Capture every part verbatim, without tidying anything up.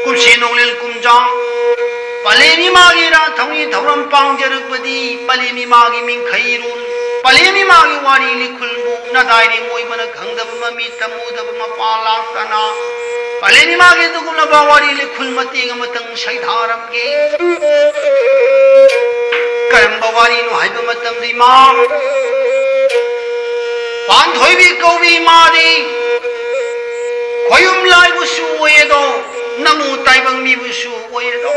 ꯀꯨꯝꯁꯤ ꯅꯣꯡꯂꯦꯟ ꯀꯨꯝꯖꯥ ꯄꯂꯦꯝ ꯏꯃꯥꯒꯤ ꯏꯔꯥꯠ ꯊꯧꯅꯤ ꯊꯧꯔꯝ ꯄꯥꯡꯖꯔꯛꯄꯗꯤ ꯄꯂꯦꯝ ꯏꯃꯥꯒꯤ ꯃꯤꯡꯈꯩꯔꯣꯜ, ꯄꯂꯦꯝ ꯏꯃꯥꯒꯤ ꯋꯥꯔꯤ ꯂꯤꯈꯨꯜꯕꯨ ꯅꯗꯥꯏꯔꯤ ꯃꯣꯏꯕꯅ ꯈꯪꯗꯕ ꯃꯃꯤ ꯇꯝꯃꯨꯗꯕ ꯃꯄꯥ ꯂꯥꯛꯇꯅ ꯄꯂꯦꯝ ꯏꯃꯥꯒꯤ ꯑꯗꯨꯒꯨꯝꯂꯕ ꯋꯥꯔꯤ ꯂꯤꯈꯨꯜ ꯃꯇꯦꯛ ꯑꯃꯇꯪ ꯁꯩꯊꯥꯔꯝꯒꯦ꯫ ꯀꯔꯝꯕ ꯋꯥꯔꯤꯅꯣ ꯍꯥꯏꯕ ꯃꯇꯝꯗ ꯏꯃꯥ ꯄꯥꯟꯊꯣꯏꯕꯤ ꯀꯧꯕꯤ ꯏꯃꯥꯗꯤ ꯈꯣꯌꯨꯝ ꯂꯥꯏꯕꯨꯁꯨ ꯑꯣꯏꯌꯦꯗꯣ, ꯅꯃꯨ ꯇꯥꯏꯕꯪ ꯃꯤꯕꯨꯁꯨ ꯑꯣꯏꯌꯦꯗꯣ꯫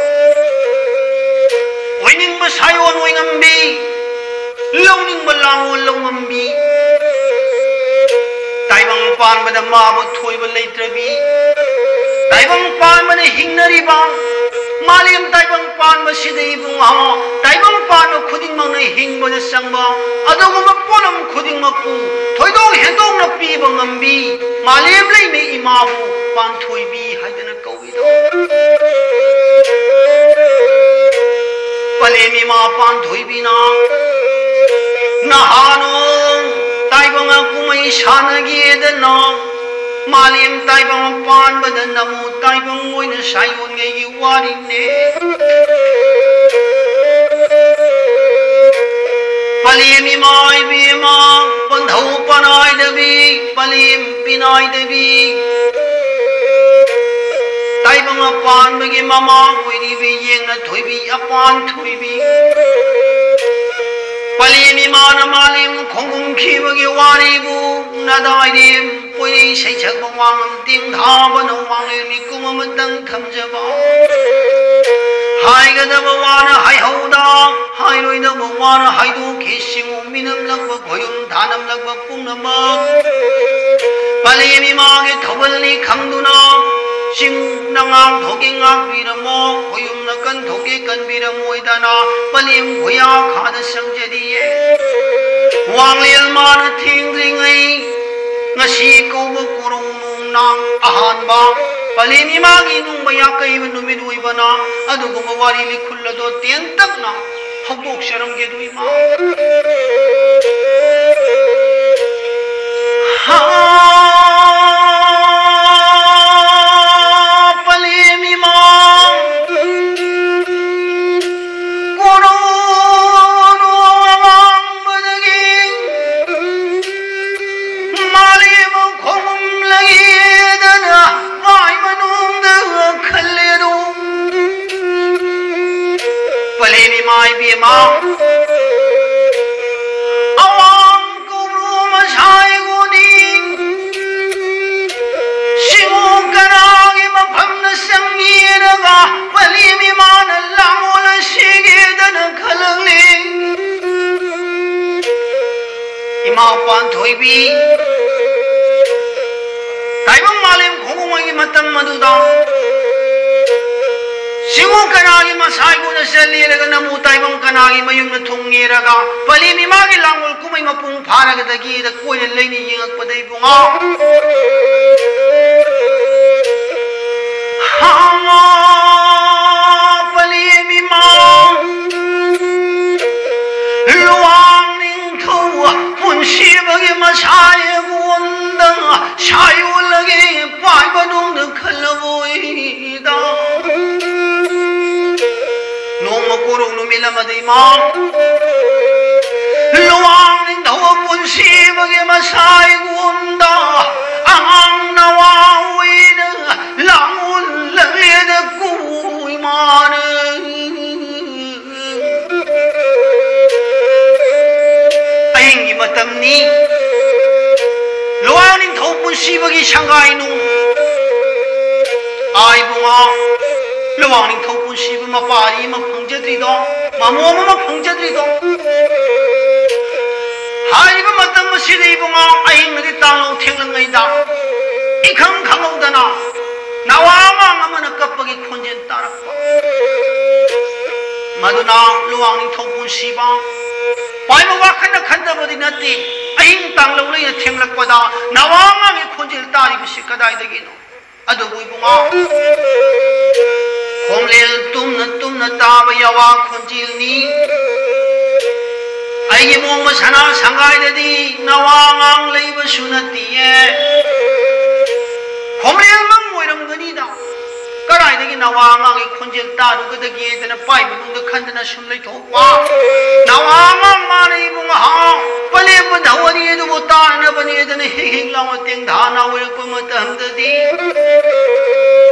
ꯑꯣꯏꯅꯤꯡꯕ ꯁꯥꯏꯑꯣꯟ ꯑꯣꯏ ꯉꯝꯕꯤ, ꯂꯧꯅꯤꯡꯕ ꯂꯥꯡꯑꯣꯟ ꯂꯧ ꯉꯝꯕꯤ, ꯇꯥꯏꯕꯪ ꯄꯥꯟꯕꯗ ꯃꯥꯕꯨ ꯊꯣꯏꯕ ꯂꯩꯇ꯭ꯔꯕꯤ, ꯇꯥꯏꯕꯪ ꯄꯥꯟꯕꯅ ꯍꯤꯡꯅꯔꯤꯕ, ꯃꯥꯂꯦꯝ ꯇꯥꯏꯕꯪ ꯄꯥꯟꯕꯁꯤꯗ ꯏꯕꯨꯡꯉꯣ, ꯇꯥꯏꯕꯪ ꯄꯥꯟꯕ ꯈꯨꯗꯤꯡꯃꯛꯅ ꯍꯤꯡꯕꯗ ꯆꯪꯕ ꯑꯗꯨꯒꯨꯝꯕ ꯄꯣꯠꯂꯝ ꯈꯨꯗꯤꯡꯃꯛꯄꯨ ꯊꯣꯏꯗꯣꯛ ꯍꯦꯟꯗꯣꯛꯅ ꯄꯤꯕ ꯉꯝꯕꯤ ꯃꯥꯂꯦꯝ ꯂꯩꯃ ꯏꯃꯥꯕꯨ ꯄꯥꯟꯊꯣꯏꯕꯤ ꯍꯥꯏꯗꯅ ꯀꯧꯏꯗꯣ꯫ ꯄꯂꯦꯝ ꯏꯃꯥ ꯄꯥꯟꯊꯣꯏꯕꯤꯅ ꯅꯍꯥꯅꯣ ꯇꯥꯏꯕꯪ ꯀꯨꯝꯍꯩ ꯁꯥꯟꯅꯒꯦꯗꯅ ꯃꯥꯂꯦꯝ ꯇꯥꯏꯕꯪ ꯄꯥꯟꯕꯗ ꯅꯃꯨ ꯇꯥꯏꯕꯪ ꯑꯣꯏꯅ ꯁꯥꯏꯑꯣꯟꯉꯩꯒꯤ ꯋꯥꯔꯤꯅꯦ꯫ ꯄꯂꯦꯝ ꯏꯃꯥ ꯏꯕꯦꯝꯃ, ꯄꯟꯊꯧ ꯄꯅꯥꯏꯗꯕꯤ, ꯄꯂꯦꯝ ꯄꯤꯅꯥꯏꯗꯕꯤ, ꯇꯥꯏꯕꯪ ꯑꯄꯥꯟꯕꯒꯤ ꯃꯃꯥ ꯑꯣꯏꯔꯤꯕꯤ ꯌꯦꯡꯅ ꯊꯣꯏꯕꯤ ꯑꯄꯥꯟ ꯊꯣꯏꯕꯤ꯫ ꯄꯂꯦꯝ ꯏꯃꯥꯅ ꯃꯥꯂꯦꯝ ꯈꯣꯡꯒꯨꯝꯈꯤꯕꯒꯤ ꯋꯥꯔꯤꯕꯨ ꯅꯗꯥꯏꯔꯦꯝ ꯄꯣꯏꯔꯩ ꯁꯩꯁꯛꯄ ꯋꯥꯉꯝ ꯇꯦꯡꯊꯥꯕꯅ ꯋꯥꯡꯂꯦꯟ ꯃꯤꯀꯨꯝ ꯑꯃꯇꯪ ꯊꯝꯖꯕ꯫ ꯍꯥꯏꯒꯗꯕ ꯋꯥꯅ ꯍꯥꯏꯍꯧꯗ, ꯍꯥꯏꯔꯣꯏꯗꯕ ꯋꯥꯅ ꯍꯥꯏꯗꯣꯛꯈꯤ꯫ ꯁꯤꯡꯎ ꯃꯤꯅꯝꯂꯛꯄ ꯈꯣꯌꯨꯝ ꯊꯥꯅꯝꯂꯛꯄ ꯄꯨꯝꯅꯃꯛ ꯄꯂꯦꯝ ꯏꯃꯥꯒꯤ ꯊꯧꯒꯜꯅꯤ ꯈꯪꯗꯨꯅ ꯆꯤꯡꯅ ꯉꯥꯛꯊꯣꯛꯀꯦ ꯉꯥꯛꯄꯤꯔꯝꯃꯣ, ꯈꯣꯌꯨꯝꯅ ꯀꯟꯊꯣꯛꯀꯦ ꯀꯟꯕꯤꯔꯝꯃꯣꯏꯗꯅ ꯄꯂꯦꯝ ꯈꯨꯌꯥꯈꯥꯗ ꯆꯪꯖꯔꯤꯌꯦ꯫ ꯋꯥꯡꯂꯦꯟ ꯃꯥꯅ ꯊꯦꯡꯗ꯭ꯔꯤꯉꯩ ꯉꯁꯤ ꯀꯧꯕ ꯀꯣꯔꯧ ꯅꯣꯡꯅꯥꯡ ꯑꯍꯥꯟꯕ ꯄꯂꯦꯝ ꯏꯃꯥꯒꯤ ꯅꯨꯡꯕ ꯌꯥꯀꯩꯕ ꯅꯨꯃꯤꯠ ꯑꯣꯏꯕꯅ ꯑꯗꯨꯒꯨꯝꯕ ꯋꯥꯔꯤ ꯂꯤꯈꯨꯜ ꯑꯗꯣ ꯇꯦꯟꯇꯛꯅ ꯍꯧꯗꯣꯛꯆꯔꯝꯒꯦꯗꯣ ꯏꯃꯥ꯫ ꯍꯥ, ꯄꯂꯦꯝ ꯏꯃꯥ꯫ ꯁꯥꯏꯒꯨꯅ ꯆꯠꯂꯦꯔꯒ ꯅꯃꯨ ꯇꯥꯏꯕꯪ ꯀꯅꯥꯒꯤ ꯃꯌꯨꯝꯗ ꯊꯨꯡꯉꯦꯔꯒ ꯄꯂꯦꯝ ꯏꯃꯥꯒꯤ ꯂꯥꯡꯒꯣꯜ ꯀꯨꯝꯍꯩ ꯃꯄꯨꯡ ꯐꯥꯔꯒꯗꯒꯤꯗ ꯀꯣꯏꯅ ꯂꯩꯅ ꯌꯦꯡꯉꯛꯄꯗ ꯏꯕꯨꯡꯉꯣ꯫ ꯍꯥ, ꯄꯂꯦꯝ ꯏꯃꯥ, ꯂꯨꯋꯥꯡ ꯅꯤꯡꯊꯧ ꯄꯨꯟꯁꯤꯕꯒꯤ ꯃꯁꯥ ꯌꯦꯡꯉꯣꯟꯗ ꯁꯥꯏꯌꯣꯜꯂꯒꯦ ꯄꯥꯏꯕ ꯅꯨꯡꯗ ꯈꯜꯂꯕꯣꯏꯗ꯫ ꯅꯣꯡꯃ ꯀꯣꯔꯧ ꯅꯨꯃꯤꯠ ꯑꯃꯗ ꯏꯃꯥ ꯂꯨꯋꯥꯡ ꯅꯤꯡꯊꯧ ꯄꯨꯟꯁꯤꯕꯒꯤ ꯃꯁꯥꯏꯒꯨꯝꯗ ꯑꯉꯥꯡ ꯅꯋꯥ ꯑꯣꯏꯅ ꯂꯥꯡꯉꯣꯜ ꯂꯝꯂꯦꯗ ꯀꯨ ꯏꯃꯥꯅ꯫ ꯑꯍꯤꯡꯒꯤ ꯃꯇꯝꯅꯤ꯫ ꯂꯨꯋꯥꯡ ꯅꯤꯡꯊꯧ ꯄꯨꯟꯁꯤꯕꯒꯤ ꯁꯪꯒꯥꯏ ꯅꯨꯡ꯫ ꯑꯥ ꯏꯕꯨꯡꯉꯣ, ꯂꯨꯋꯥꯡ ꯅꯤꯡꯊꯧ ꯄꯨꯟꯁꯤꯕ ꯃꯄꯥꯔꯤ ꯑꯃ ꯐꯪꯖꯗ꯭ꯔꯤꯗꯣ, ꯃꯃꯣꯝ ꯑꯃ ꯐꯪꯖꯗ꯭ꯔꯤꯗꯣ꯫ ꯍꯥꯏꯔꯤꯕ ꯃꯇꯝ ꯑꯁꯤꯗ ꯏꯕꯨꯡꯉꯣ, ꯑꯍꯤꯡ ꯑꯗꯤ ꯇꯥꯡꯂꯧ ꯊꯦꯡꯂꯉꯩꯗ ꯏꯈꯪ ꯈꯪꯍꯧꯗꯅ ꯅꯋꯥ ꯑꯉꯥꯡ ꯑꯃꯅ ꯀꯞꯄꯒꯤ ꯈꯣꯟꯖꯦꯜ ꯇꯥꯔꯛꯄ꯫ ꯃꯗꯨꯅ ꯂꯨꯋꯥꯡ ꯅꯤꯡꯊꯧ ꯄꯨꯟꯁꯤꯕ ꯄꯥꯏꯕ ꯋꯥꯈꯜꯅ ꯈꯟꯗꯕꯗꯤ ꯅꯠꯇꯦ꯫ ꯑꯍꯤꯡ ꯇꯥꯡꯂꯧ ꯂꯩꯅ ꯊꯦꯡꯂꯛꯄꯗ ꯅꯋꯥ ꯑꯉꯥꯡꯒꯤ ꯈꯣꯟꯖꯦꯜ ꯇꯥꯔꯤꯕꯁꯤ ꯀꯗꯥꯏꯗꯒꯤꯅꯣ? ꯑꯗꯨꯕꯨ ꯏꯕꯨꯡꯉꯣ, ꯈꯣꯝꯂꯦꯜ ꯇꯨꯝꯅ ꯇꯨꯝꯅ ꯇꯥꯕ ꯌꯥꯋꯥ ꯈꯣꯟꯖꯦꯜꯅꯤ꯫ ꯑꯩꯒꯤ ꯃꯣꯡꯕ ꯁꯅꯥ ꯁꯪꯒꯥꯏꯗꯗꯤ ꯅꯋꯥ ꯑꯉꯥꯡ ꯂꯩꯕꯁꯨ ꯅꯠꯇꯤꯌꯦ꯫ ꯈꯣꯝꯂꯦꯜ ꯃꯪ ꯑꯣꯏꯔꯝꯒꯅꯤꯗ꯫ ꯀꯗꯥꯏꯗꯒꯤ ꯅꯋꯥ ꯑꯉꯥꯡꯒꯤ ꯈꯣꯟꯖꯦꯜ ꯇꯥꯔꯨꯒꯗꯒꯦꯗꯅ ꯄꯥꯏ ꯃꯅꯨꯡꯗ ꯈꯟꯗꯅ ꯁꯨꯝ ꯂꯩꯊꯣꯛꯄ꯫ ꯅꯋꯥ ꯑꯉꯥꯡ ꯃꯥꯅ ꯏꯕꯨꯡ ꯍꯥꯎ ꯄꯂꯦꯝꯕ ꯙꯋꯅꯤ ꯑꯗꯨꯕꯨ ꯇꯥꯅꯅꯕꯅꯦꯗꯅ ꯍꯤꯛ ꯍꯤꯛ ꯂꯥꯎꯅ ꯇꯦꯡꯊꯥꯅ ꯑꯣꯏꯔꯛꯄ ꯃꯇꯝꯗꯗꯤ,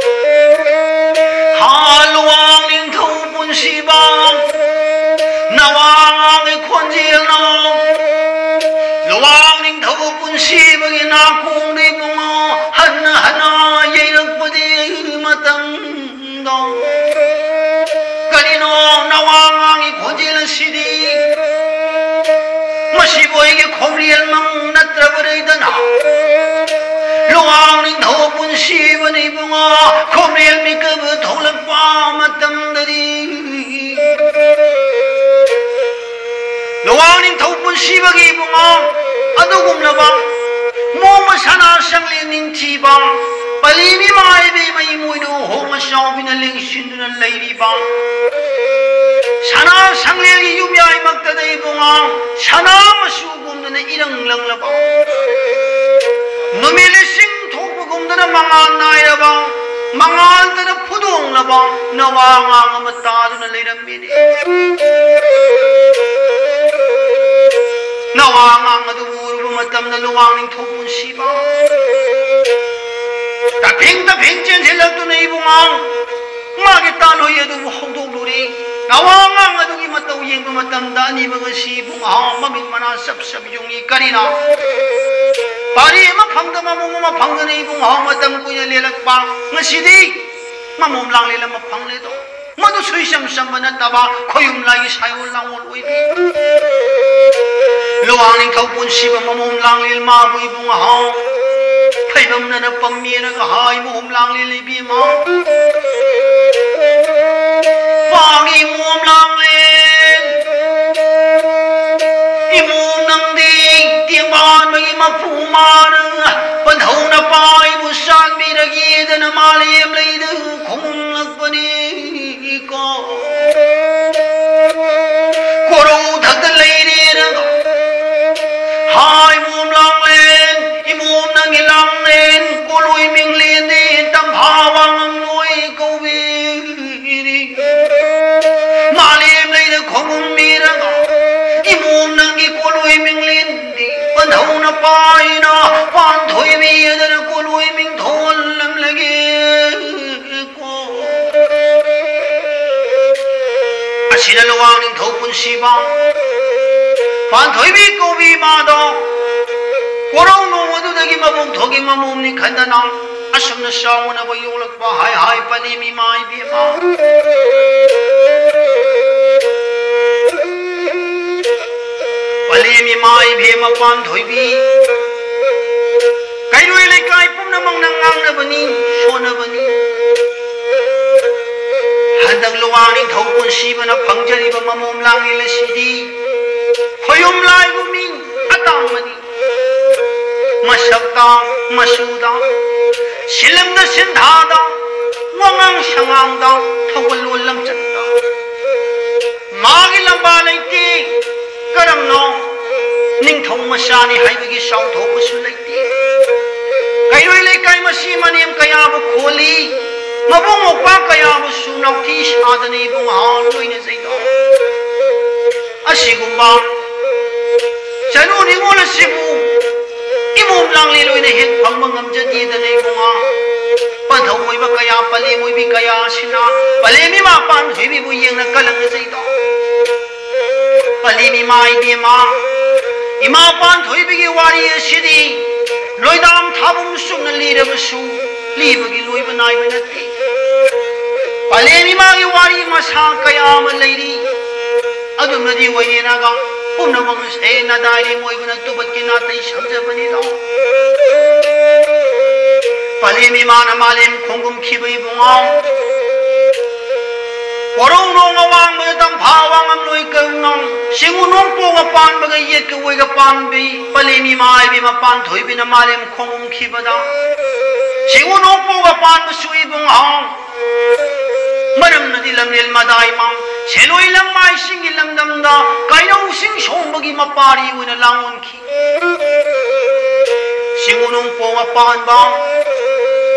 ꯍꯥ, ꯂꯨꯋꯥꯡ ꯅꯤꯡꯊꯧ ꯄꯨꯟꯁꯤꯕ ꯅꯋꯥ ꯑꯉꯥꯡꯒꯤ ꯈꯣꯟꯖꯦꯜꯅ ꯂꯨꯋꯥꯡ ꯅꯤꯡꯊꯧ ꯄꯨꯟꯁꯤꯕꯒꯤ ꯅꯥꯀꯣꯡꯗ ꯏꯕꯨꯡꯉꯣ ꯍꯟꯅ ꯍꯟꯅ ꯌꯩꯔꯛꯄꯗꯤ ꯃꯇꯝꯗꯣ꯫ ꯀꯔꯤꯅꯣ ꯅꯋꯥ ꯑꯉꯥꯡꯒꯤ ꯈꯣꯟꯖꯦꯜ ꯑꯁꯤꯗꯤ? ꯃꯁꯤꯕꯨ ꯑꯩꯒꯤ ꯈꯣꯝꯂꯦꯜ ꯃꯪ ꯅꯠꯇ꯭ꯔꯕꯔꯩꯗꯅ? ꯂꯨꯋꯥꯡ ꯅꯤꯡꯊꯧ ꯄꯨꯟꯁꯤꯕꯅꯤ ꯏꯕꯨꯡꯉꯣ, ꯈꯣꯝꯂꯦꯜ ꯃꯤꯀꯞ ꯊꯣꯛꯂꯛꯄ ꯃꯇꯝꯗꯗꯤ ꯁꯤꯕꯒꯤ ꯏꯕꯨꯡꯉꯣ, ꯑꯗꯨꯒꯨꯝꯂꯕ ꯃꯣꯡꯕ ꯁꯅꯥ ꯁꯪꯂꯦꯟ ꯅꯤꯡꯊꯤꯕ, ꯄꯂꯤ ꯃꯤꯃꯥꯏꯕꯤ ꯃꯩ ꯃꯣꯏꯅ ꯍꯣꯡ ꯑꯆꯥꯎꯕꯤꯅ ꯂꯦꯡꯁꯤꯟꯗꯨꯅ ꯂꯩꯔꯤꯕ ꯁꯅꯥ ꯁꯪꯂꯦꯟꯒꯤ ꯌꯨꯝꯌꯥꯏꯃꯛꯇꯗ ꯏꯕꯨꯡꯉꯣ, ꯁꯅꯥ ꯃꯆꯨꯒꯨꯝꯗꯅ ꯏꯔꯪ ꯂꯪꯂꯕ, ꯅꯨꯃꯤꯠ ꯂꯤꯁꯤꯡ ꯊꯣꯛꯄꯒꯨꯝꯗꯅ ꯃꯉꯥꯜ ꯅꯥꯏꯔꯕ, ꯃꯉꯥꯜꯗꯅ ꯐꯨꯗꯣꯡꯂꯕ ꯅꯋꯥ ꯑꯉꯥꯡ ꯑꯃ ꯇꯥꯗꯨꯅ ꯂꯩꯔꯝꯃꯤꯅꯤ꯫ ꯅꯋꯥ ꯑꯉꯥꯡ ꯑꯗꯨꯕꯨ ꯎꯔꯨꯕ ꯃꯇꯝꯗ ꯂꯨꯋꯥꯡ ꯅꯤꯡꯊꯧ ꯄꯨꯟꯁꯤꯕ ꯇꯞꯐꯤꯡ ꯇꯞꯐꯤꯡ ꯆꯦꯟꯁꯤꯜꯂꯛꯇꯨꯅ ꯏꯕꯨꯡꯉꯣ, ꯃꯥꯒꯤ ꯇꯥꯂꯣꯏ ꯑꯗꯨꯕꯨ ꯍꯧꯗꯣꯛꯂꯨꯔꯦ꯫ ꯅꯋꯥ ꯑꯉꯥꯡ ꯑꯗꯨꯒꯤ ꯃꯇꯧ ꯌꯦꯡꯕ ꯃꯇꯝꯗ ꯑꯅꯤꯃꯛ ꯑꯁꯤ ꯏꯕꯨꯡꯉꯣ ꯃꯃꯤꯠ ꯃꯅꯥ ꯆꯞ ꯆꯞ ꯌꯨꯡꯉꯤ꯫ ꯀꯔꯤꯅꯣ? ꯄꯥꯔꯤ ꯑꯃ ꯐꯪꯗ ꯃꯃꯨꯡ ꯑꯃ ꯐꯪꯗꯅ ꯏꯕꯨꯡꯉꯣ ꯃꯇꯝ ꯀꯨꯏꯅ ꯂꯦꯜꯂꯛꯄ, ꯉꯁꯤꯗꯤ ꯃꯃꯣꯝ ꯂꯥꯡꯂꯦꯟ ꯑꯃ ꯐꯪꯂꯦꯗꯣ꯫ ꯃꯗꯨꯁꯨ ꯏꯆꯝ ꯆꯝꯕ ꯅꯠꯇꯕ ꯈꯣꯌꯨꯝ ꯂꯥꯏꯒꯤ ꯁꯥꯏꯑꯣꯟ ꯂꯥꯡꯑꯣꯟ ꯑꯣꯏꯕꯤ꯫ ꯂꯨꯋꯥꯡ ꯅꯤꯡꯊꯧ ꯄꯨꯟꯁꯤꯕ ꯃꯃꯣꯝ ꯂꯥꯡꯂꯦꯟ ꯃꯥꯕꯨ ꯏꯕꯨꯡꯉꯣ ꯐꯩꯕꯝꯅꯅ ꯄꯝꯃꯦꯅꯒ ꯍꯥꯏ꯫ ꯃꯣꯝ ꯂꯥꯡꯂꯦꯟ ꯏꯕꯦꯝꯃ, ꯄꯥꯡꯉꯤ ꯃꯣꯝ ꯂꯥꯡꯂꯦꯟ꯫ ꯏꯃꯣꯝ ꯅꯪꯗꯤ ꯇꯦꯡꯕꯥꯟꯕꯒꯤ ꯃꯄꯨ ꯃꯥꯅ ꯄꯟꯊꯧꯅ ꯄꯥꯏꯕꯨ ꯆꯥꯟꯕꯤꯔꯒꯦꯗꯅ ꯃꯥꯂꯦꯝ ꯂꯩꯗ ꯈꯣꯡꯂꯛꯄꯅꯤ꯫ ꯀꯣ꯫ ꯀꯣꯔꯧ ꯊꯛꯇ ꯂꯩꯔꯦꯅ ꯍꯥꯏ ꯃꯣꯝ ꯂꯥꯡꯂꯦꯟ, ꯏꯃꯣꯝ ꯅꯪꯒꯤ ꯂꯥꯡꯂꯦꯟ, ꯀꯣꯂꯣꯏ ꯃꯤꯡꯂꯦꯟꯗꯤ ꯇꯝꯐꯥ ꯋꯥꯉꯝꯂꯣꯏ ꯀꯧꯕꯤꯔꯤ꯫ ꯃꯥꯂꯦꯝ ꯂꯩꯗ ꯈꯣꯡꯎꯝꯕꯤꯔꯒ ꯏꯃꯣꯝ ꯅꯪꯒꯤ ꯀꯣꯂꯣꯏ ꯃꯤꯡꯂꯦꯟꯗꯤ ꯄꯟꯊꯧꯅ ꯄꯥꯏꯅ ꯄꯥꯟꯊꯣꯏꯕꯤ ꯑꯗꯨꯅ ꯀꯣꯂꯣꯏ ꯃꯤꯡ ꯊꯣꯜꯂꯝꯂꯒꯦ꯫ ꯑꯁꯤꯅ ꯂꯨꯋꯥꯡ ꯅꯤꯡꯊꯧ ꯄꯨꯟꯁꯤꯕ ꯄꯥꯟꯊꯣꯏꯕꯤ ꯀꯧꯕꯤ ꯃꯥꯗꯣ ꯀꯣꯔꯧ ꯅꯣꯡ ꯑꯗꯨꯗꯒꯤ ꯃꯕꯨꯡ ꯊꯣꯛꯏ ꯃꯃꯣꯝꯅꯤ ꯈꯟꯗꯅ ꯑꯁꯨꯝꯅ ꯆꯥꯎꯅꯕ ꯌꯣꯛꯂꯛꯄ ꯍꯥꯏ ꯍꯥꯏ ꯄꯂꯤ ꯃꯤꯃꯥꯏ ꯕꯦꯝꯃ꯫ ꯄꯂꯤ ꯃꯤꯃꯥꯏ ꯕꯦꯝꯃ ꯄꯥꯟꯊꯣꯏꯕꯤ꯫ ꯀꯩꯔꯣꯏ ꯂꯩꯀꯥꯏ ꯄꯨꯝꯅꯃꯛꯅ ꯉꯥꯡꯅꯕꯅꯤ, ꯁꯣꯟꯅꯕꯅꯤ꯫ ꯍꯟꯗꯛ ꯂꯨꯋꯥꯡ ꯅꯤꯡꯊꯧ ꯄꯨꯟꯁꯤꯕꯅ ꯐꯪꯖꯔꯤꯕ ꯃꯃꯣꯝ ꯂꯥꯡꯂꯦꯟ ꯑꯁꯤꯗꯤ ꯈꯣꯏ ꯌꯨꯝꯂꯥꯏꯕꯨ ꯃꯤ ꯑꯇꯥꯡꯕꯅꯤ꯫ ꯃꯁꯛꯇ, ꯃꯆꯨꯗ, ꯁꯤꯂꯝꯗ, ꯁꯤꯟꯊꯥꯗ, ꯋꯥꯉꯥꯡ ꯁꯉꯥꯡꯗ ꯊꯧꯒꯜꯂꯣꯟ ꯂꯝꯆꯠꯇ ꯃꯥꯒꯤ ꯂꯝꯕꯥ ꯂꯩꯇꯦ꯫ ꯀꯔꯝꯅ ꯅꯤꯡꯊꯧ ꯃꯆꯥꯅꯤ ꯍꯥꯏꯕꯒꯤ ꯆꯥꯎꯊꯣꯛꯄꯁꯨ ꯂꯩꯇꯦ꯫ ꯀꯩꯔꯣꯏ ꯂꯩꯀꯥꯏ ꯃꯁꯤ ꯃꯅꯦꯝ ꯀꯌꯥꯕꯨ ꯈꯣꯜꯂꯤ꯫ ꯃꯕꯨꯡ ꯃꯧꯄ꯭ꯋꯥ ꯀꯌꯥꯕꯨꯁꯨ ꯅꯥꯎꯊꯤ ꯁꯥꯗꯅ ꯏꯕꯨꯡ ꯍꯥꯎ ꯂꯣꯏꯅꯖꯩꯗꯣ꯫ ꯑꯁꯤꯒꯨꯝꯕ ꯆꯅꯨ ꯅꯤꯉꯣꯜ ꯑꯁꯤꯕꯨ ꯏꯃꯣꯝ ꯂꯥꯡꯂꯦꯟ ꯑꯣꯏꯅ ꯍꯦꯛ ꯐꯪꯕ ꯉꯝꯖꯗꯦꯗꯅ ꯏꯕꯨꯡꯉꯣ꯫ ꯄꯟꯊꯧ ꯑꯣꯏꯕ ꯀꯌꯥ, ꯄꯂꯦꯝ ꯑꯣꯏꯕꯤ ꯀꯌꯥ ꯑꯁꯤꯅ ꯄꯂꯦꯝ ꯏꯃꯥ ꯄꯥꯟꯊꯣꯏꯕꯤꯕꯨ ꯌꯦꯡꯅ ꯀꯂꯛꯅꯖꯩꯗꯣ꯫ ꯄꯂꯦꯝ ꯏꯃꯥ ꯏꯕꯦꯝꯃ, ꯏꯃꯥ ꯄꯥꯟꯊꯣꯏꯕꯤꯒꯤ ꯋꯥꯔꯤ ꯑꯁꯤꯗꯤ ꯂꯣꯏꯗꯥꯝ ꯊꯥꯕꯨꯝ ꯆꯨꯝꯅ ꯂꯤꯔꯕꯁꯨ ꯂꯤꯕꯒꯤ ꯂꯣꯏꯕ ꯅꯥꯏꯕ ꯅꯠꯇꯦ꯫ ꯄꯂꯦꯝ ꯏꯃꯥꯒꯤ ꯋꯥꯔꯤ ꯃꯁꯥ ꯀꯌꯥ ꯑꯃ ꯂꯩꯔꯤ꯫ ꯑꯗꯨꯝꯅꯗꯤ ꯑꯣꯏꯌꯦꯅꯒ ꯄꯨꯝꯅꯃꯛ ꯑꯁꯦ ꯅꯗꯥꯏꯔꯦꯝ ꯑꯣꯏꯕꯅ ꯇꯨꯕꯠꯀꯤ ꯅꯥꯇꯩ ꯁꯝꯖꯕꯅꯤꯗꯣ꯫ ꯄꯂꯦꯝ ꯏꯃꯥꯅ ꯃꯥꯂꯦꯝ ꯈꯣꯡꯒꯨꯝꯈꯤꯕ ꯏꯕꯨꯡꯉꯣ꯫ ꯀꯣꯔꯧ ꯅꯣꯡ ꯑꯋꯥꯡꯕꯗ ꯇꯝꯐꯥ ꯋꯥꯉꯝꯂꯣꯏ ꯀꯧꯅ ꯁꯤꯡꯎ ꯅꯣꯡꯄꯣꯛ ꯑꯄꯥꯟꯕꯒ ꯌꯦꯠꯀ ꯑꯣꯏꯒ ꯄꯥꯟꯕꯤ ꯄꯂꯦꯝ ꯏꯃꯥ ꯏꯕꯤ ꯃꯄꯥꯟ ꯊꯣꯏꯕꯤꯅ ꯃꯥꯂꯦꯝ ꯈꯣꯡꯒꯨꯝꯈꯤꯕꯗ ꯁꯤꯡꯎ ꯅꯣꯡꯄꯣꯛ ꯑꯄꯥꯟꯕꯁꯨ ꯏꯕꯨꯡꯉꯣ꯫ ꯃꯔꯝꯅꯗꯤ ꯂꯝꯂꯦꯟ ꯃꯗꯥꯏꯃ ꯁꯦꯂꯣꯏ ꯂꯪꯃꯥꯏꯁꯤꯡꯒꯤ ꯂꯝꯗꯝꯗ ꯀꯥꯏꯅꯧꯁꯤꯡ ꯁꯣꯡꯕꯒꯤ ꯃꯄꯥꯔꯤ ꯑꯣꯏꯅ ꯂꯥꯡꯑꯣꯟꯈꯤ꯫ ꯁꯤꯡꯎ ꯅꯣꯡꯄꯣꯛ ꯑꯄꯥꯟꯕ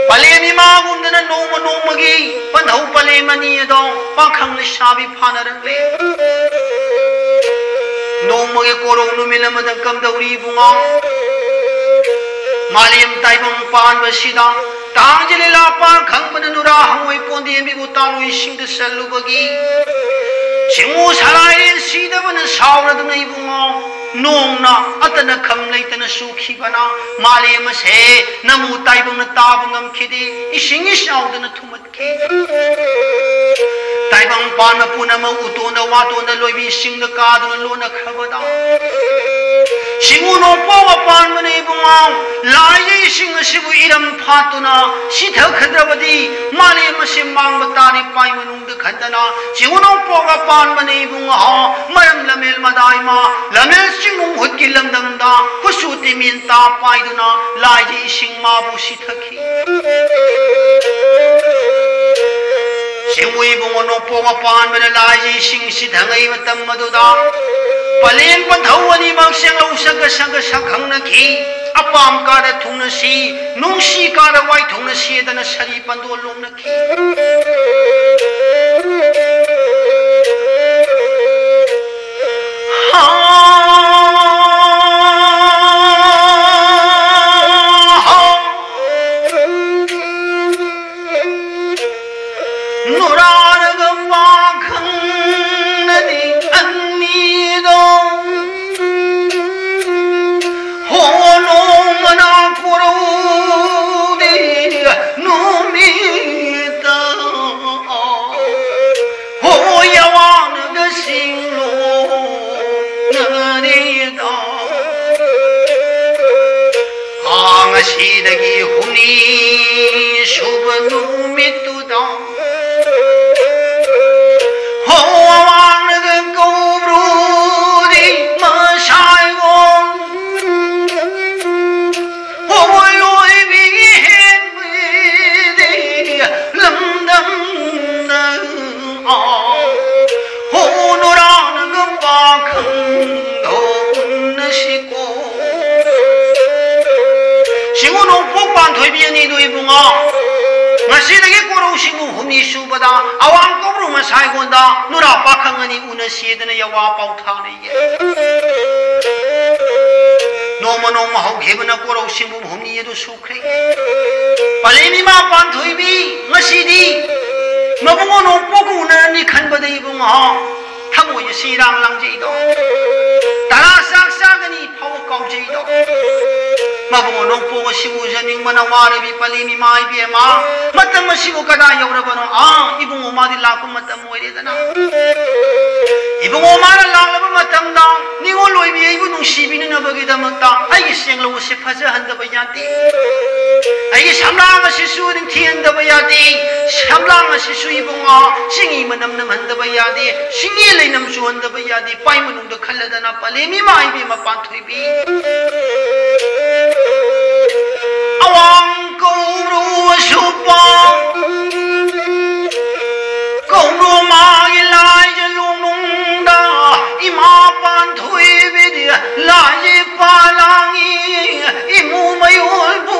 ꯄꯂꯦꯝ ꯏꯃꯥꯒꯨꯝꯗꯅ ꯅꯣꯡꯃ ꯅꯣꯡꯃꯒꯤ ꯄꯟꯊꯧ ꯄꯂꯦꯝ ꯑꯅꯤ ꯑꯗꯣ ꯄꯥꯈꯪ ꯂꯩꯁꯥꯕꯤ ꯐꯥꯅꯔꯛꯂꯦ꯫ ꯅꯣꯡꯃꯒꯤ ꯀꯣꯔꯧ ꯅꯨꯃꯤꯠ ꯑꯃꯗ ꯀꯝꯗꯧꯔꯤ ꯏꯕꯨꯡꯉꯣ? ꯃꯥꯂꯦꯝ ꯇꯥꯏꯕꯪ ꯄꯥꯟꯕꯁꯤꯗ ꯇꯥꯡꯖ ꯂꯤꯂꯥ ꯄꯥꯡ ꯈꯪꯕꯅ ꯅꯨꯔꯥ ꯍꯪꯉꯣꯏ ꯄꯣꯟꯗꯦꯝꯕꯤꯕꯨ ꯇꯥꯂꯣꯏꯁꯤꯡꯗ ꯆꯠꯂꯨꯕꯒꯤ ꯁꯤꯡꯎ ꯁꯂꯥꯏꯔꯦꯟ ꯁꯤꯗꯕꯅ ꯁꯥꯎꯔꯗꯨꯅ ꯏꯕꯨꯡꯉꯣ ꯅꯣꯡꯅ ꯑꯇꯅ ꯈꯝ ꯂꯩꯇꯅ ꯆꯨꯈꯤꯕꯅ ꯃꯥꯂꯦꯝ ꯑꯁꯦ ꯅꯃꯨ ꯇꯥꯏꯕꯪꯅ ꯇꯥꯕ ꯉꯝꯈꯤꯗꯦ꯫ ꯏꯁꯤꯡ ꯏꯆꯥꯎꯗꯅ ꯊꯨꯝꯃꯠꯈꯤ꯫ ꯇꯥꯏꯕꯪ ꯄꯥꯟꯕ ꯄꯨꯝꯅꯃꯛ ꯎꯇꯣꯟꯗ ꯋꯥꯇꯣꯟꯗ ꯂꯣꯏꯕꯤꯁꯤꯡꯗ ꯀꯥꯗꯨꯅ ꯂꯣꯟꯅꯈ꯭ꯔꯕꯗ ꯁꯤꯡꯎ ꯅꯣꯡꯄꯣꯛ ꯑꯄꯥꯟꯕꯅ ꯏꯕꯨꯡꯉꯣ ꯂꯥꯏꯒꯤ ꯏꯁꯤꯡ ꯑꯁꯤꯕꯨ ꯏꯔꯝ ꯐꯥꯠꯇꯨꯅ ꯁꯤꯊꯈ꯭ꯔꯗ꯭ꯔꯕꯗꯤ ꯃꯥꯂꯦꯝ ꯑꯁꯤ ꯃꯥꯡꯕ ꯇꯥꯔꯦ ꯄꯥꯏ ꯃꯅꯨꯡꯗ ꯈꯟꯗꯅ ꯁꯤꯡꯎ ꯅꯣꯡꯄꯣꯛ ꯑꯄꯥꯟꯕꯅ ꯏꯕꯨꯡꯉꯣ, ꯃꯔꯝ ꯂꯝꯍꯦꯜ ꯃꯗꯥꯏꯃ, ꯂꯝꯍꯦꯜ ꯆꯤꯡꯅꯨꯡ ꯍꯨꯠꯀꯤ ꯂꯝꯗꯝꯗ ꯈꯨꯠꯁꯨ ꯇꯤꯃꯤꯟ ꯇꯥ ꯄꯥꯏꯗꯨꯅ ꯂꯥꯏꯒꯤ ꯏꯁꯤꯡ ꯃꯥꯕꯨ ꯁꯤꯊꯈꯤ꯫ ꯁꯤꯡꯎ ꯏꯕꯨꯡꯉꯣ ꯅꯣꯡꯄꯣꯛ ꯑꯄꯥꯟꯕꯅ ꯂꯥꯏꯒꯤ ꯏꯁꯤꯡ ꯁꯤꯊꯉꯩ ꯃꯇꯝ ꯑꯗꯨꯗ ꯄꯂꯦꯝ ꯄꯟꯊꯧ ꯑꯅꯤꯃꯛ ꯆꯦꯡꯂꯧ ꯁꯛꯀ ꯁꯛꯀ ꯁꯛꯈꯪꯅꯈꯤ꯫ ꯑꯄꯥꯝ ꯀꯥꯗ ꯊꯨꯡꯅꯁꯤ, ꯅꯨꯡꯁꯤ ꯀꯥꯗ ꯋꯥꯏ ꯊꯨꯡꯅꯁꯤ ꯍꯥꯏꯗꯅ ꯁꯔꯤ ꯄꯟꯗꯣ ꯂꯣꯝꯅꯈꯤ꯫ ꯅꯨꯔꯥꯔꯒ ꯄꯥꯈꯪꯅꯗꯤ ꯑꯅꯤꯗꯣ ꯍꯣ ꯅꯣꯡꯃꯅ ꯀꯣꯔꯧꯗꯤ ꯅꯨꯃꯤꯠꯇ ꯍꯣ ꯌꯥꯋꯥꯅꯒ ꯁꯤꯡꯂꯣ ꯅꯔꯦꯗ꯫ ꯉꯁꯤꯗꯒꯤ ꯍꯨꯝꯅꯤ ꯁꯨꯕ ꯅꯨꯃꯤꯠꯇꯨꯗ ꯍꯣ ꯑꯋꯥꯡꯅꯒ ꯀꯧꯕ꯭ꯔꯨꯗꯤ ꯃꯁꯥꯏꯒꯣ ꯍꯣ ꯂꯣꯏꯕꯤ ꯍꯦꯟꯕꯤꯗꯤ ꯂꯝꯗꯝꯗ ꯍꯣ ꯅꯨꯔꯥꯅꯒ ꯄꯥꯈꯪ ꯍꯣ ꯎꯟꯅꯁꯤꯀꯣ꯫ ꯁꯤꯡꯎ ꯅꯣꯡꯄꯣꯛ ꯄꯥꯟꯊꯣꯏꯕꯤ ꯑꯅꯤꯗꯨ ꯏꯕꯨꯡꯉꯣ, ꯉꯁꯤꯗꯒꯤ ꯀꯣꯔꯧ ꯁꯤꯡꯎ ꯍꯨꯝꯅꯤ ꯁꯨꯕꯗ ꯑꯋꯥꯡ ꯀꯧꯕ꯭ꯔꯨ ꯃꯁꯥꯏꯒꯣꯟꯗ ꯅꯨꯔꯥ ꯄꯥꯈꯪ ꯑꯅꯤ ꯎꯅꯁꯤ ꯍꯥꯏꯗꯅ ꯌꯥꯋꯥ ꯄꯥꯎ ꯊꯥꯅꯩꯌꯦ꯫ ꯅꯣꯡꯃ ꯅꯣꯡꯃ ꯍꯧꯈꯤꯕꯅ ꯀꯣꯔꯧ ꯁꯤꯡꯎ ꯍꯨꯝꯅꯤ ꯑꯗꯨ ꯁꯨ ꯄꯂꯦꯝ ꯏꯃꯥ ꯄꯥꯟꯊꯣꯏꯕꯤ ꯉꯁꯤꯗꯤ ꯃꯕꯨꯡ ꯅꯣꯡꯄꯣꯛꯀ ꯎꯅꯔꯅꯤ ꯈꯟꯕꯗ ꯏꯕꯨꯡꯉꯣ ꯊꯃꯣꯏ ꯑꯁꯤ ꯏꯔꯥꯡ ꯂꯥꯡꯖꯩꯗꯣ꯫ ꯇꯔꯥ ꯆꯥꯛ ꯆꯥꯒꯅꯤ ꯐꯥꯎꯕ ꯀꯥꯎꯖꯩꯗꯣ꯫ ꯃꯕꯨꯡ ꯅꯣꯡꯄꯣꯛ ꯑꯁꯤ ꯎꯖꯅꯤꯡꯕꯅ ꯋꯥꯔꯕꯤ ꯄꯂꯦꯝ ꯏꯃꯥ ꯏꯕꯦꯝꯃ, ꯃꯇꯝ ꯑꯁꯤꯕꯨ ꯀꯗꯥꯏ ꯌꯧꯔꯕꯅꯣ? ꯑꯥ, ꯏꯕꯨꯡꯉꯣ ꯃꯥꯗꯤ ꯂꯥꯛꯄ ꯃꯇꯝ ꯑꯣꯏꯔꯦꯗꯅ꯫ ꯏꯕꯨꯡꯉꯣ ꯃꯥꯅ ꯂꯥꯛꯂꯕ ꯃꯇꯝꯗ ꯅꯤꯉꯣꯜ ꯑꯣꯏꯕꯤ ꯑꯩꯕꯨ ꯅꯨꯡꯁꯤꯕꯤꯅꯅꯕꯒꯤꯗꯃꯛꯇ ꯑꯩꯒꯤ ꯆꯦꯡꯂꯧ ꯑꯁꯤ ꯐꯖꯍꯟꯗꯕ ꯌꯥꯗꯦ꯫ ꯑꯩꯒꯤ ꯁꯝꯂꯥꯡ ꯑꯁꯤꯁꯨ ꯅꯤꯡꯊꯤꯍꯟꯗꯕ ꯌꯥꯗꯦ꯫ ꯁꯝꯂꯥꯡ ꯑꯁꯤꯁꯨ ꯏꯕꯨꯡꯉꯣ ꯆꯤꯡꯒꯤ ꯃꯅꯝ ꯅꯝꯍꯟꯗꯕ ꯌꯥꯗꯦ, ꯁꯤꯡꯒꯤ ꯂꯩꯅꯝ ꯆꯨꯍꯟꯗꯕ ꯌꯥꯗꯦ꯫ ꯄꯥꯏ ꯃꯅꯨꯡꯗ ꯈꯜꯂꯗꯅ ꯄꯂꯦꯝ ꯏꯃꯥ ꯏꯕꯦꯝꯃ ꯄꯥꯟꯊꯣꯏꯕꯤ꯫ ꯑꯋꯥꯡ ꯀꯧꯕ꯭ꯔꯨ ꯑꯁꯨꯞꯄ ꯀꯧꯕ꯭ꯔꯨ ꯃꯥꯒꯤ ꯂꯥꯏꯖ ꯂꯣꯡꯅꯨꯡꯗ ꯏꯃꯥ ꯄꯥꯟꯊꯣꯏꯕꯤꯗꯤ ꯂꯥꯏꯖ ꯄꯥꯂꯥꯡꯉꯤ ꯏꯃꯨ ꯃꯌꯣꯜꯕꯨ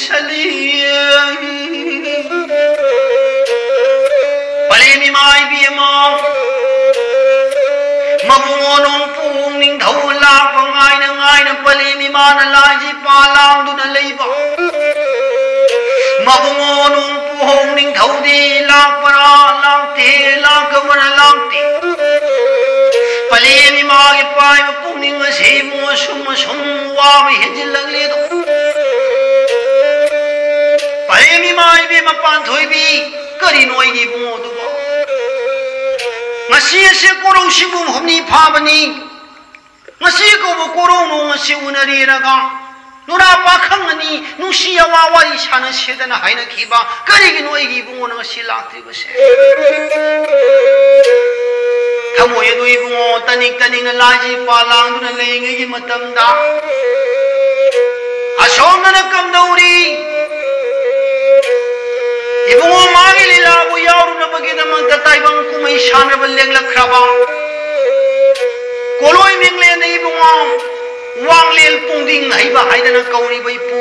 ꯁꯂꯤ꯫ ꯄꯂꯦꯝ ꯏꯃꯥ ꯏꯕꯦꯝꯃ, ꯃꯕꯨꯡꯉꯣ ꯅꯣꯡꯄꯣꯛ ꯅꯤꯡꯊꯧ ꯂꯥꯛꯄ ꯉꯥꯏꯅ ꯉꯥꯏꯅ ꯄꯂꯦꯝ ꯏꯃꯥꯅ ꯂꯥꯏꯖꯤ ꯄꯥ ꯂꯥꯡꯗꯨꯅ ꯂꯩꯕ꯫ ꯃꯕꯨꯡꯉꯣ ꯅꯣꯡꯄꯣꯛ ꯅꯤꯡꯊꯧꯗꯤ ꯂꯥꯛꯄ꯭ꯔꯥ ꯂꯥꯛꯇꯦ, ꯂꯥꯛꯇꯕ꯭ꯔꯥ ꯂꯥꯛꯇꯦ꯫ ꯄꯂꯦꯝ ꯏꯃꯥꯒꯤ ꯄꯥꯏꯕ ꯄꯨꯛꯅꯤꯡ ꯑꯁꯤ ꯏꯕꯨꯡꯉꯣ ꯁꯨꯝ ꯑꯁꯨꯝ ꯋꯥꯕ ꯍꯦꯟꯖꯤꯜꯂꯛꯂꯦꯗꯣ꯫ ꯄꯂꯦꯝ ꯏꯃꯥ ꯏꯕꯦꯝꯃ ꯄꯥꯟꯊꯣꯏꯕꯤ, ꯀꯔꯤꯅꯣ ꯑꯩꯒꯤ ꯏꯕꯨꯡꯉꯣꯗꯨꯕꯣ? ꯉꯁꯤ ꯑꯁꯦ ꯀꯣꯔꯧ ꯁꯤꯕꯨ ꯍꯨꯝꯅꯤ ꯐꯥꯕꯅꯤ꯫ ꯉꯁꯤ ꯀꯧꯕ ꯀꯣꯔꯧ ꯅꯣꯡ ꯑꯁꯤ ꯎꯅꯔꯦꯔꯒ ꯅꯨꯔꯥ ꯄꯥꯈꯪ ꯑꯅꯤ ꯅꯨꯡꯁꯤ ꯑꯋꯥ ꯋꯥꯔꯤ ꯁꯥꯟꯅꯁꯦꯗꯅ ꯍꯥꯏꯅꯈꯤꯕ꯫ ꯀꯔꯤꯒꯤꯅꯣ ꯑꯩꯒꯤ ꯏꯕꯨꯡꯉꯣꯅ ꯉꯁꯤ ꯂꯥꯛꯇ꯭ꯔꯤꯕꯁꯦ? ꯊꯃꯣꯏ ꯑꯗꯨ ꯏꯕꯨꯡꯉꯣ ꯇꯅꯤꯛ ꯇꯅꯤꯛꯅ ꯂꯥꯏꯖꯤ ꯄꯥ ꯂꯥꯡꯗꯨꯅ ꯂꯩꯔꯤꯉꯩꯒꯤ ꯃꯇꯝꯗ ꯑꯁꯣꯝꯗꯅ ꯀꯝꯗꯧꯔꯤ? ꯏꯕꯨꯡꯉꯣ ꯃꯥꯒꯤ ꯂꯤꯂꯥꯕꯨ ꯌꯥꯎꯔꯨꯅꯕꯒꯤꯗꯃꯛꯇ ꯇꯥꯏꯕꯪ ꯀꯨꯝꯍꯩ ꯁꯥꯟꯅꯕ ꯂꯦꯡꯂꯛꯈ꯭ꯔꯕ ꯀꯣꯂꯣꯏ ꯃꯤꯡꯂꯦꯟꯅ ꯏꯕꯨꯡꯉꯣ ꯋꯥꯡꯂꯦꯟ ꯄꯨꯡꯗꯤꯡ ꯍꯩꯕ ꯍꯥꯏꯗꯅ ꯀꯧꯔꯤꯕ ꯏꯄꯨ꯫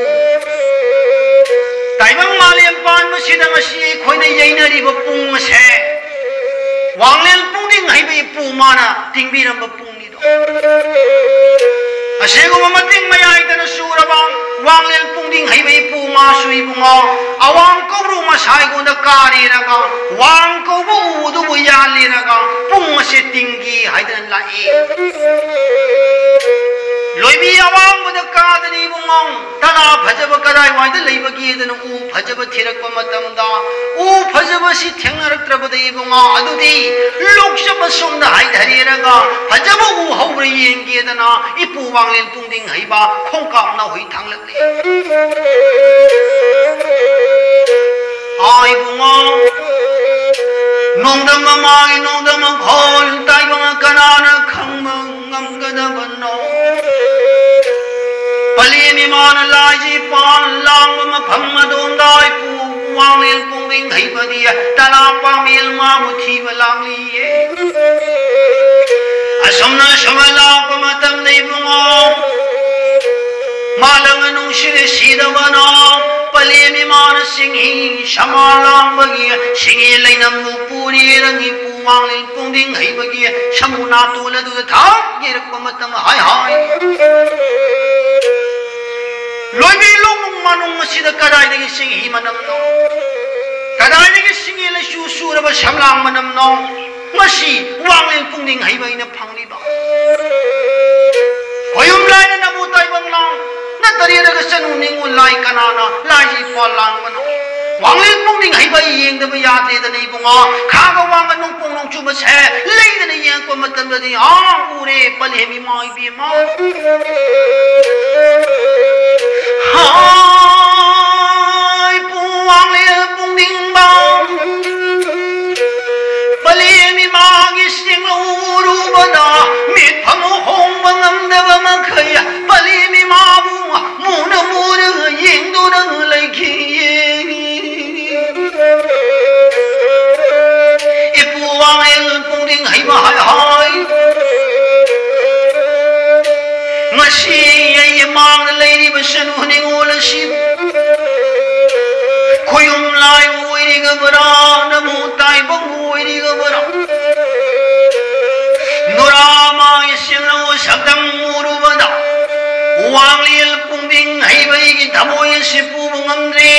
ꯇꯥꯏꯕꯪ ꯃꯥꯂꯦꯝ ꯄꯥꯟꯕꯁꯤꯗ ꯉꯁꯤ ꯑꯩꯈꯣꯏꯅ ꯌꯩꯅꯔꯤꯕ ꯄꯨꯡ ꯑꯁꯦ ꯋꯥꯡꯂꯦꯟ ꯄꯨꯡꯗꯤꯡ ꯍꯩꯕ ꯏꯄꯨ ꯃꯥꯅ ꯇꯤꯡꯕꯤꯔꯝꯕ ꯄꯨꯡꯅꯤꯗꯣ꯫ ꯑꯁꯤꯒꯨꯝꯕ ꯃꯇꯤꯡ ꯃꯌꯥꯏꯗꯅ ꯆꯨꯔꯕ ꯋꯥꯡꯂꯦꯟ ꯄꯨꯡꯗꯤꯡ ꯍꯩꯕ ꯏꯄꯨ ꯃꯥꯁꯨ ꯏꯕꯨꯡꯉꯣ ꯑꯋꯥꯡ ꯀꯧꯕ꯭ꯔꯨ ꯃꯁꯥꯏꯒꯣꯟꯗ ꯀꯥꯔꯦꯔꯒ ꯋꯥꯡ ꯀꯧꯕ ꯎ ꯑꯗꯨꯕꯨ ꯌꯥꯜꯂꯦꯔꯒ ꯄꯨꯡ ꯑꯁꯦ ꯇꯤꯡꯒꯦ ꯍꯥꯏꯗꯅ ꯂꯥꯛꯏ꯫ ꯂꯣꯏꯕꯤ ꯑꯋꯥꯡꯕꯗ ꯀꯥꯗꯅ ꯏꯕꯨꯡꯉꯣ ꯇꯂꯥ ꯐꯖꯕ ꯀꯗꯥꯏꯋꯥꯏꯗ ꯂꯩꯕꯒꯦꯗꯅ ꯎ ꯐꯖꯕ ꯊꯤꯔꯛꯄ ꯃꯇꯝꯗ ꯎ ꯐꯖꯕ ꯑꯁꯤ ꯊꯦꯡꯅꯔꯛꯇ꯭ꯔꯕꯗ ꯏꯕꯨꯡꯉꯣ ꯑꯗꯨꯗꯤ ꯂꯣꯛꯆꯕ ꯁꯣꯝꯗ ꯍꯥꯏꯊꯔꯦꯔꯒ ꯐꯖꯕ ꯎ ꯍꯧꯕ꯭ꯔꯥ ꯌꯦꯡꯒꯦꯗꯅ ꯏꯄꯨ ꯋꯥꯡꯂꯦꯟ ꯄꯨꯡꯗꯤꯡ ꯍꯩꯕ ꯈꯣꯡꯀꯥꯞ ꯅꯥꯍꯨꯏ ꯊꯥꯡꯂꯛꯂꯤ꯫ ꯑꯥ ꯏꯕꯨꯡꯉꯣ, ꯅꯣꯡꯗꯝ ꯃꯃꯥꯒꯤ ꯅꯣꯡꯗꯝ ꯃꯈꯣꯜ ꯇꯥꯏꯕꯪ ꯀꯅꯥꯅ ꯈꯪꯕ ꯉꯝꯒꯗꯕꯅꯣ? ꯄꯂꯦꯝ ꯏꯃꯥꯅ ꯂꯥꯏꯖꯤ ꯄꯥꯟ ꯂꯥꯡꯕ ꯃꯐꯝ ꯑꯗꯣꯝꯗ ꯏꯄꯨ ꯋꯥꯡꯂꯦꯟ ꯄꯨꯡꯗꯤꯡ ꯍꯩꯕꯗꯤ ꯇꯂꯥ ꯄꯥꯃꯦꯜ ꯃꯥꯕꯨ ꯊꯤꯕ ꯂꯥꯡꯂꯤꯌꯦ꯫ ꯑꯁꯨꯝꯅ ꯁꯨꯝꯅ ꯂꯥꯛꯄ ꯃꯇꯝꯗ ꯏꯕꯨꯡꯉꯣ, ꯃꯥꯂꯪ ꯅꯨꯡꯁꯤꯔꯦ ꯁꯤꯗꯕꯅ ꯄꯂꯦꯝ ꯏꯃꯥꯅ ꯁꯤꯡꯍꯤ ꯁꯃꯥ ꯂꯥꯡꯕꯒꯤ ꯁꯤꯡꯍꯤ ꯂꯩꯅꯝꯕꯨ ꯄꯨꯔꯦ ꯔꯪꯒꯤ ꯄꯨ ꯋꯥꯡꯂꯦꯟ ꯄꯨꯡꯗꯤꯡ ꯍꯩꯕꯒꯤ ꯁꯃꯨ ꯅꯥꯇꯣꯟ ꯑꯗꯨꯗ ꯊꯥꯡ ꯌꯩꯔꯛꯄ ꯃꯇꯝ ꯍꯥꯏ ꯍꯥꯏ꯫ ꯂꯣꯏꯕꯤ ꯂꯣꯡꯅꯨꯡ ꯃꯥꯅꯨꯡ ꯑꯁꯤꯗ ꯀꯗꯥꯏꯗꯒꯤ ꯁꯤꯡꯍꯤ ꯃꯅꯝꯅꯣ? ꯀꯗꯥꯏꯗꯒꯤ ꯁꯤꯡꯍꯤ ꯂꯩꯆꯨ ꯆꯨꯔꯕ ꯁꯝꯂꯥꯡ ꯃꯅꯝꯅꯣ? ꯉꯁꯤ ꯋꯥꯡꯂꯦꯟ ꯄꯨꯡꯗꯤꯡ ꯍꯩꯕ ꯑꯩꯅ ꯐꯪꯂꯤꯕ꯫ ꯈꯣꯌꯨꯝ ꯂꯥꯏꯅ ꯅꯃꯨ ꯇꯥꯏꯕꯪ ꯂꯥꯡ ꯅꯠꯇꯔꯦꯔꯒ ꯆꯅꯨ ꯅꯤꯡꯉꯨ ꯂꯥꯏ ꯀꯅꯥꯅ ꯂꯥꯏꯁꯤ ꯄꯥꯜ ꯂꯥꯡꯕꯅꯣ? ꯋꯥꯡꯂꯦꯟ ꯄꯨꯡꯗꯤꯡ ꯍꯩꯕ ꯑꯩ ꯌꯦꯡꯗꯕ ꯌꯥꯗꯦꯗꯅ ꯏꯕꯨꯡꯉꯣ꯫ ꯈꯥꯒ ꯋꯥꯡꯒ ꯅꯣꯡꯄꯣꯡ ꯅꯣꯡꯆꯨ ꯃꯁꯦ ꯂꯩꯗꯅ ꯌꯦꯡꯉꯛꯄ ꯃꯇꯝꯗꯗꯤ ꯑꯥ ꯎꯔꯦ ꯄꯂꯦꯝ ꯏꯃꯥ ꯏꯕꯦꯝꯃ꯫ ꯍꯥꯏ ꯄꯨ ꯋꯥꯡꯂꯦꯟ ꯄꯨꯡꯗꯤꯡꯕ ꯄꯂꯦꯝ ꯏꯃꯥꯒꯤ ꯆꯤꯡꯂꯧꯔꯨꯕꯗ ꯃꯤꯠꯐꯝ ꯍꯣꯡꯕ ꯉꯝꯗꯕ ꯃꯈꯩ ꯄꯂꯦꯝ ꯏꯃꯥꯕꯨ ꯃꯨꯅ ꯃꯨꯔꯒ ꯌꯦꯡꯗꯨꯅ ꯂꯩꯈꯤꯌꯦ꯫ ꯏꯄꯨ ꯋꯥꯡꯂꯦꯟ ꯄꯨꯡꯗꯤꯡ ꯍꯩꯕ ꯍꯥꯏ ꯍꯥꯏ꯫ ꯉꯁꯤ ꯑꯩꯒꯤ ꯃꯥꯡꯗ ꯂꯩꯔꯤꯕ ꯁꯅꯨ ꯅꯤꯉꯣꯜ ꯑꯁꯤꯕꯨ ꯈꯣꯌꯨꯝ ꯂꯥꯏꯕꯨ ꯑꯣꯏꯔꯤꯒꯕ꯭ꯔꯥ, ꯅꯃꯨ ꯇꯥꯏꯕꯪꯕꯨ ꯑꯣꯏꯔꯤꯒꯕ꯭ꯔꯥ? ꯅꯨꯔꯥ ꯃꯥꯒꯤ ꯁꯤꯡꯂꯧ ꯁꯛꯇꯝ ꯎꯔꯨꯕꯗ ꯋꯥꯡꯂꯦꯟ ꯄꯨꯡꯗꯤꯡ ꯍꯩꯕ ꯑꯩꯒꯤ ꯊꯃꯣꯏ ꯑꯁꯤ ꯄꯨꯕ ꯉꯝꯗ꯭ꯔꯦ꯫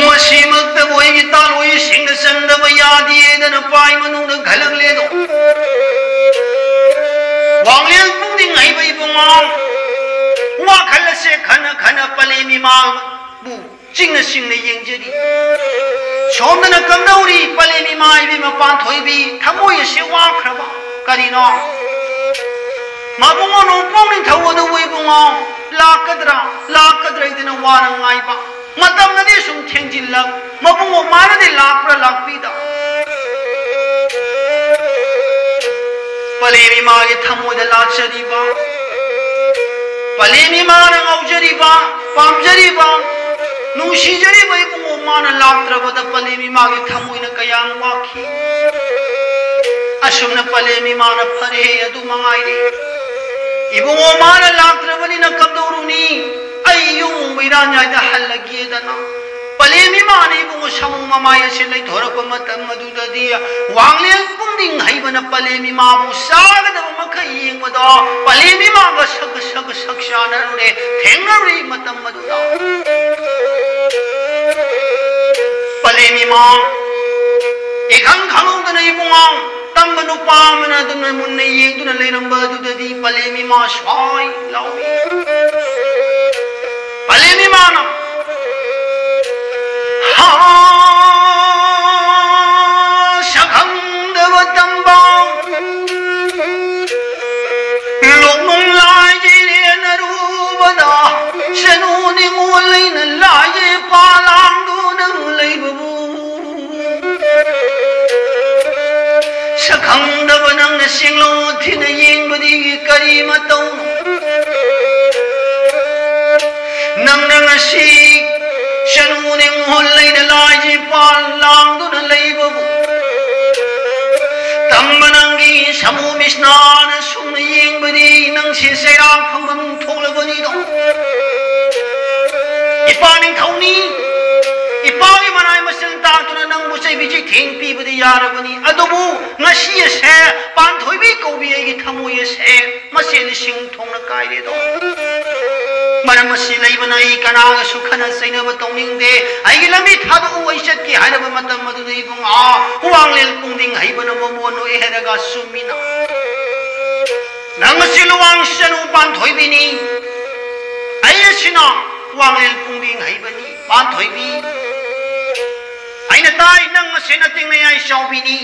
ꯃꯁꯤꯃꯛꯇꯕꯨ ꯑꯩꯒꯤ ꯇꯥꯂꯣꯏꯁꯤꯡꯗ ꯆꯟꯗꯕ ꯌꯥꯗꯦꯗꯅ ꯄꯥꯏ ꯃꯅꯨꯡꯗ ꯈꯜꯂꯛꯂꯦꯗꯣ꯫ ꯋꯥꯡꯂꯦꯟ ꯄꯨꯡꯗꯤꯡ ꯍꯩꯕ ꯏꯕꯨꯡꯉꯣ, ꯋꯥꯈꯜ ꯑꯁꯦ ꯈꯟꯅ ꯈꯟꯅ ꯄꯂꯦꯝ ꯏꯃꯥꯕꯨ ꯆꯤꯡꯅ ꯆꯤꯡꯅ ꯌꯦꯡꯖꯔꯤ꯫ ꯁꯣꯝꯗꯅ ꯀꯝꯗꯧꯔꯤ ꯄꯂꯦꯝ ꯏꯃꯥ ꯏꯕꯤ ꯃꯄꯥꯟ ꯊꯣꯏꯕꯤ ꯊꯃꯣꯏ ꯑꯁꯦ ꯋꯥꯈ꯭ꯔꯕ ꯀꯔꯤꯅꯣ? ꯃꯕꯨꯡꯉꯣ ꯅꯣꯡꯄꯣꯛ ꯅꯤꯡꯊꯧ ꯑꯗꯨꯕꯨ ꯏꯕꯨꯡꯉꯣ ꯂꯥꯛꯀꯗ꯭ꯔꯥ ꯂꯥꯛꯀꯗ꯭ꯔꯥ ꯍꯥꯏꯗꯅ ꯋꯥꯅ ꯉꯥꯏꯕ꯫ ꯃꯇꯝꯅꯗꯤ ꯁꯨꯝ ꯊꯦꯡꯖꯤꯜꯂꯛ, ꯃꯕꯨꯡ ꯃꯧꯄ꯭ꯋꯥꯅꯗꯤ ꯂꯥꯛꯄ꯭ꯔꯥ ꯂꯥꯛꯄꯤꯗ? ꯄꯂꯦꯝ ꯏꯃꯥꯒꯤ ꯊꯃꯣꯏꯗ ꯂꯥꯠꯆꯔꯤꯕ, ꯄꯂꯦꯝ ꯏꯃꯥꯅ ꯉꯥꯎꯖꯔꯤꯕ, ꯄꯥꯝꯖꯔꯤꯕ, ꯅꯨꯡꯁꯤꯖꯔꯤꯕ ꯏꯕꯨꯡꯉꯣ ꯃꯥꯅ ꯂꯥꯛꯇ꯭ꯔꯕꯗ ꯄꯂꯦꯝ ꯏꯃꯥꯒꯤ ꯊꯃꯣꯏꯅ ꯀꯌꯥꯝ ꯋꯥꯈꯤ꯫ ꯑꯁꯨꯝꯅ ꯄꯂꯦꯝ ꯏꯃꯥꯅ ꯐꯔꯦ ꯑꯗꯨ ꯃꯉꯥꯏꯔꯦ꯫ ꯏꯕꯨꯡꯉꯣ ꯃꯥꯅ ꯂꯥꯛꯇ꯭ꯔꯕꯅꯤꯅ ꯀꯝꯗꯧꯔꯨꯅꯤ? ꯑꯩ ꯌꯨꯝ ꯃꯩꯔꯥ ꯅꯥꯏꯗ ꯍꯜꯂꯒꯦꯗꯅ ꯄꯂꯦꯝ ꯏꯃꯥꯅ ꯏꯕꯨꯡꯉꯣ ꯁꯥꯃꯨ ꯃꯃꯥꯏ ꯑꯁꯤ ꯂꯩꯊꯣꯔꯛꯄ ꯃꯇꯝ ꯑꯗꯨꯗꯗꯤ ꯋꯥꯡꯂꯦꯟ ꯄꯨꯡꯗꯤꯡ ꯍꯩꯕꯅ ꯄꯂꯦꯝ ꯏꯃꯥꯕꯨ ꯆꯥꯒꯗꯕ ꯃꯈꯩ ꯌꯦꯡꯕꯗꯣ ꯄꯂꯦꯝ ꯏꯃꯥꯒ ꯁꯛ ꯁꯛ ꯁꯛ ꯆꯥꯅꯔꯨꯔꯦ, ꯊꯦꯡꯅꯔꯨꯔꯦ꯫ ꯃꯇꯝ ꯑꯗꯨꯗ ꯄꯂꯦꯝ ꯏꯃꯥ ꯏꯈꯪ ꯈꯪꯍꯧꯗꯅ ꯏꯕꯨꯡꯉꯣ ꯇꯝꯕ ꯅꯨꯄꯥ ꯑꯃꯅ ꯑꯗꯨꯝꯅ ꯃꯨꯟꯅ ꯌꯦꯡꯗꯨꯅ ꯂꯩꯔꯝꯕ ꯑꯗꯨꯗꯗꯤ ꯄꯂꯦꯝ ꯏꯃꯥ ꯁ꯭ꯋꯥꯏ ꯂꯥꯎꯏ꯫ ꯄꯂꯦꯝ ꯏꯃꯥꯅ ꯍꯥ ꯁꯛꯈꯪꯗꯕ ꯇꯝꯕ ꯂꯣꯛꯅꯨꯡ ꯂꯥꯏꯖꯤꯔꯦ ꯅꯔꯨꯕꯗ ꯁꯅꯨ ꯅꯤꯉꯣꯜ ꯂꯩꯅ ꯂꯥꯏꯖꯦ ꯄꯥꯂꯥꯡꯗꯨꯅ ꯂꯩꯕꯕꯨ ꯁꯛꯈꯪꯗꯕ ꯅꯪꯅ ꯆꯤꯡꯂꯧ ꯊꯤꯅ ꯌꯦꯡꯕꯗꯤ ꯀꯔꯤ ꯃꯇꯧ? ꯅꯪꯅ ꯉꯁꯤ ꯆꯅꯨ ꯅꯤꯉꯣꯜ ꯂꯩꯅ ꯂꯥꯏꯖꯤ ꯄꯥꯜ ꯂꯥꯡꯗꯨꯅ ꯂꯩꯕꯕꯨ ꯇꯝꯕ ꯅꯪꯒꯤ ꯁꯃꯨ ꯃꯤꯁꯅꯥꯅ ꯁꯨꯝꯅ ꯌꯦꯡꯕꯗꯤ ꯅꯪꯁꯤ ꯆꯩꯔꯥꯛ ꯐꯪꯐꯝ ꯊꯣꯛꯂꯕꯅꯤꯗꯣ꯫ ꯏꯄꯥ ꯅꯤꯡꯊꯧꯅꯤ, ꯏꯄꯥꯒꯤ ꯃꯅꯥꯏ ꯃꯆꯤꯟ ꯇꯥꯛꯇꯨꯅ ꯅꯪꯕꯨ ꯆꯩꯕꯤ ꯆꯩꯊꯦꯡ ꯄꯤꯕꯗꯤ ꯌꯥꯔꯕꯅꯤ꯫ ꯑꯗꯨꯕꯨ ꯉꯁꯤ ꯑꯁꯦ ꯄꯥꯟꯊꯣꯏꯕꯤ ꯀꯧꯕꯤ ꯑꯩꯒꯤ ꯊꯃꯣꯏ ꯑꯁꯦ ꯃꯁꯦ ꯂꯤꯁꯤꯡ ꯊꯣꯛꯅ ꯀꯥꯏꯔꯦꯗꯣ꯫ ꯃꯔꯝ ꯑꯁꯤ ꯂꯩꯕꯅ ꯑꯩ ꯀꯅꯥꯒꯁꯨ ꯈꯠꯅ ꯆꯩꯅꯕ ꯇꯧꯅꯤꯡꯗꯦ꯫ ꯑꯩꯒꯤ ꯂꯝꯕꯤ ꯊꯥꯗꯣꯛꯎ, ꯑꯩ ꯆꯠꯀꯦ ꯍꯥꯏꯔꯕ ꯃꯇꯝ ꯑꯗꯨꯗ ꯏꯕꯨꯡꯉꯣ ꯋꯥꯡꯂꯦꯟ ꯄꯨꯡꯗꯤꯡ ꯍꯩꯕꯅ ꯃꯃꯣꯟ ꯑꯣꯏ ꯍꯥꯏꯔꯒ ꯆꯨꯝꯃꯤꯅ꯫ ꯅꯪ ꯑꯁꯤ ꯂꯨꯋꯥꯡ ꯆꯅꯨ ꯄꯥꯟꯊꯣꯏꯕꯤꯅꯤ, ꯑꯩ ꯑꯁꯤꯅ ꯋꯥꯡꯂꯦꯟ ꯄꯨꯡꯗꯤꯡ ꯍꯩꯕꯅꯤ꯫ ꯄꯥꯟꯊꯣꯏꯕꯤ, ꯑꯩꯅ ꯇꯥꯏ ꯅꯪ ꯑꯁꯤ ꯅꯇꯤꯡ ꯅꯌꯥꯏ ꯆꯥꯎꯕꯤꯅꯤ꯫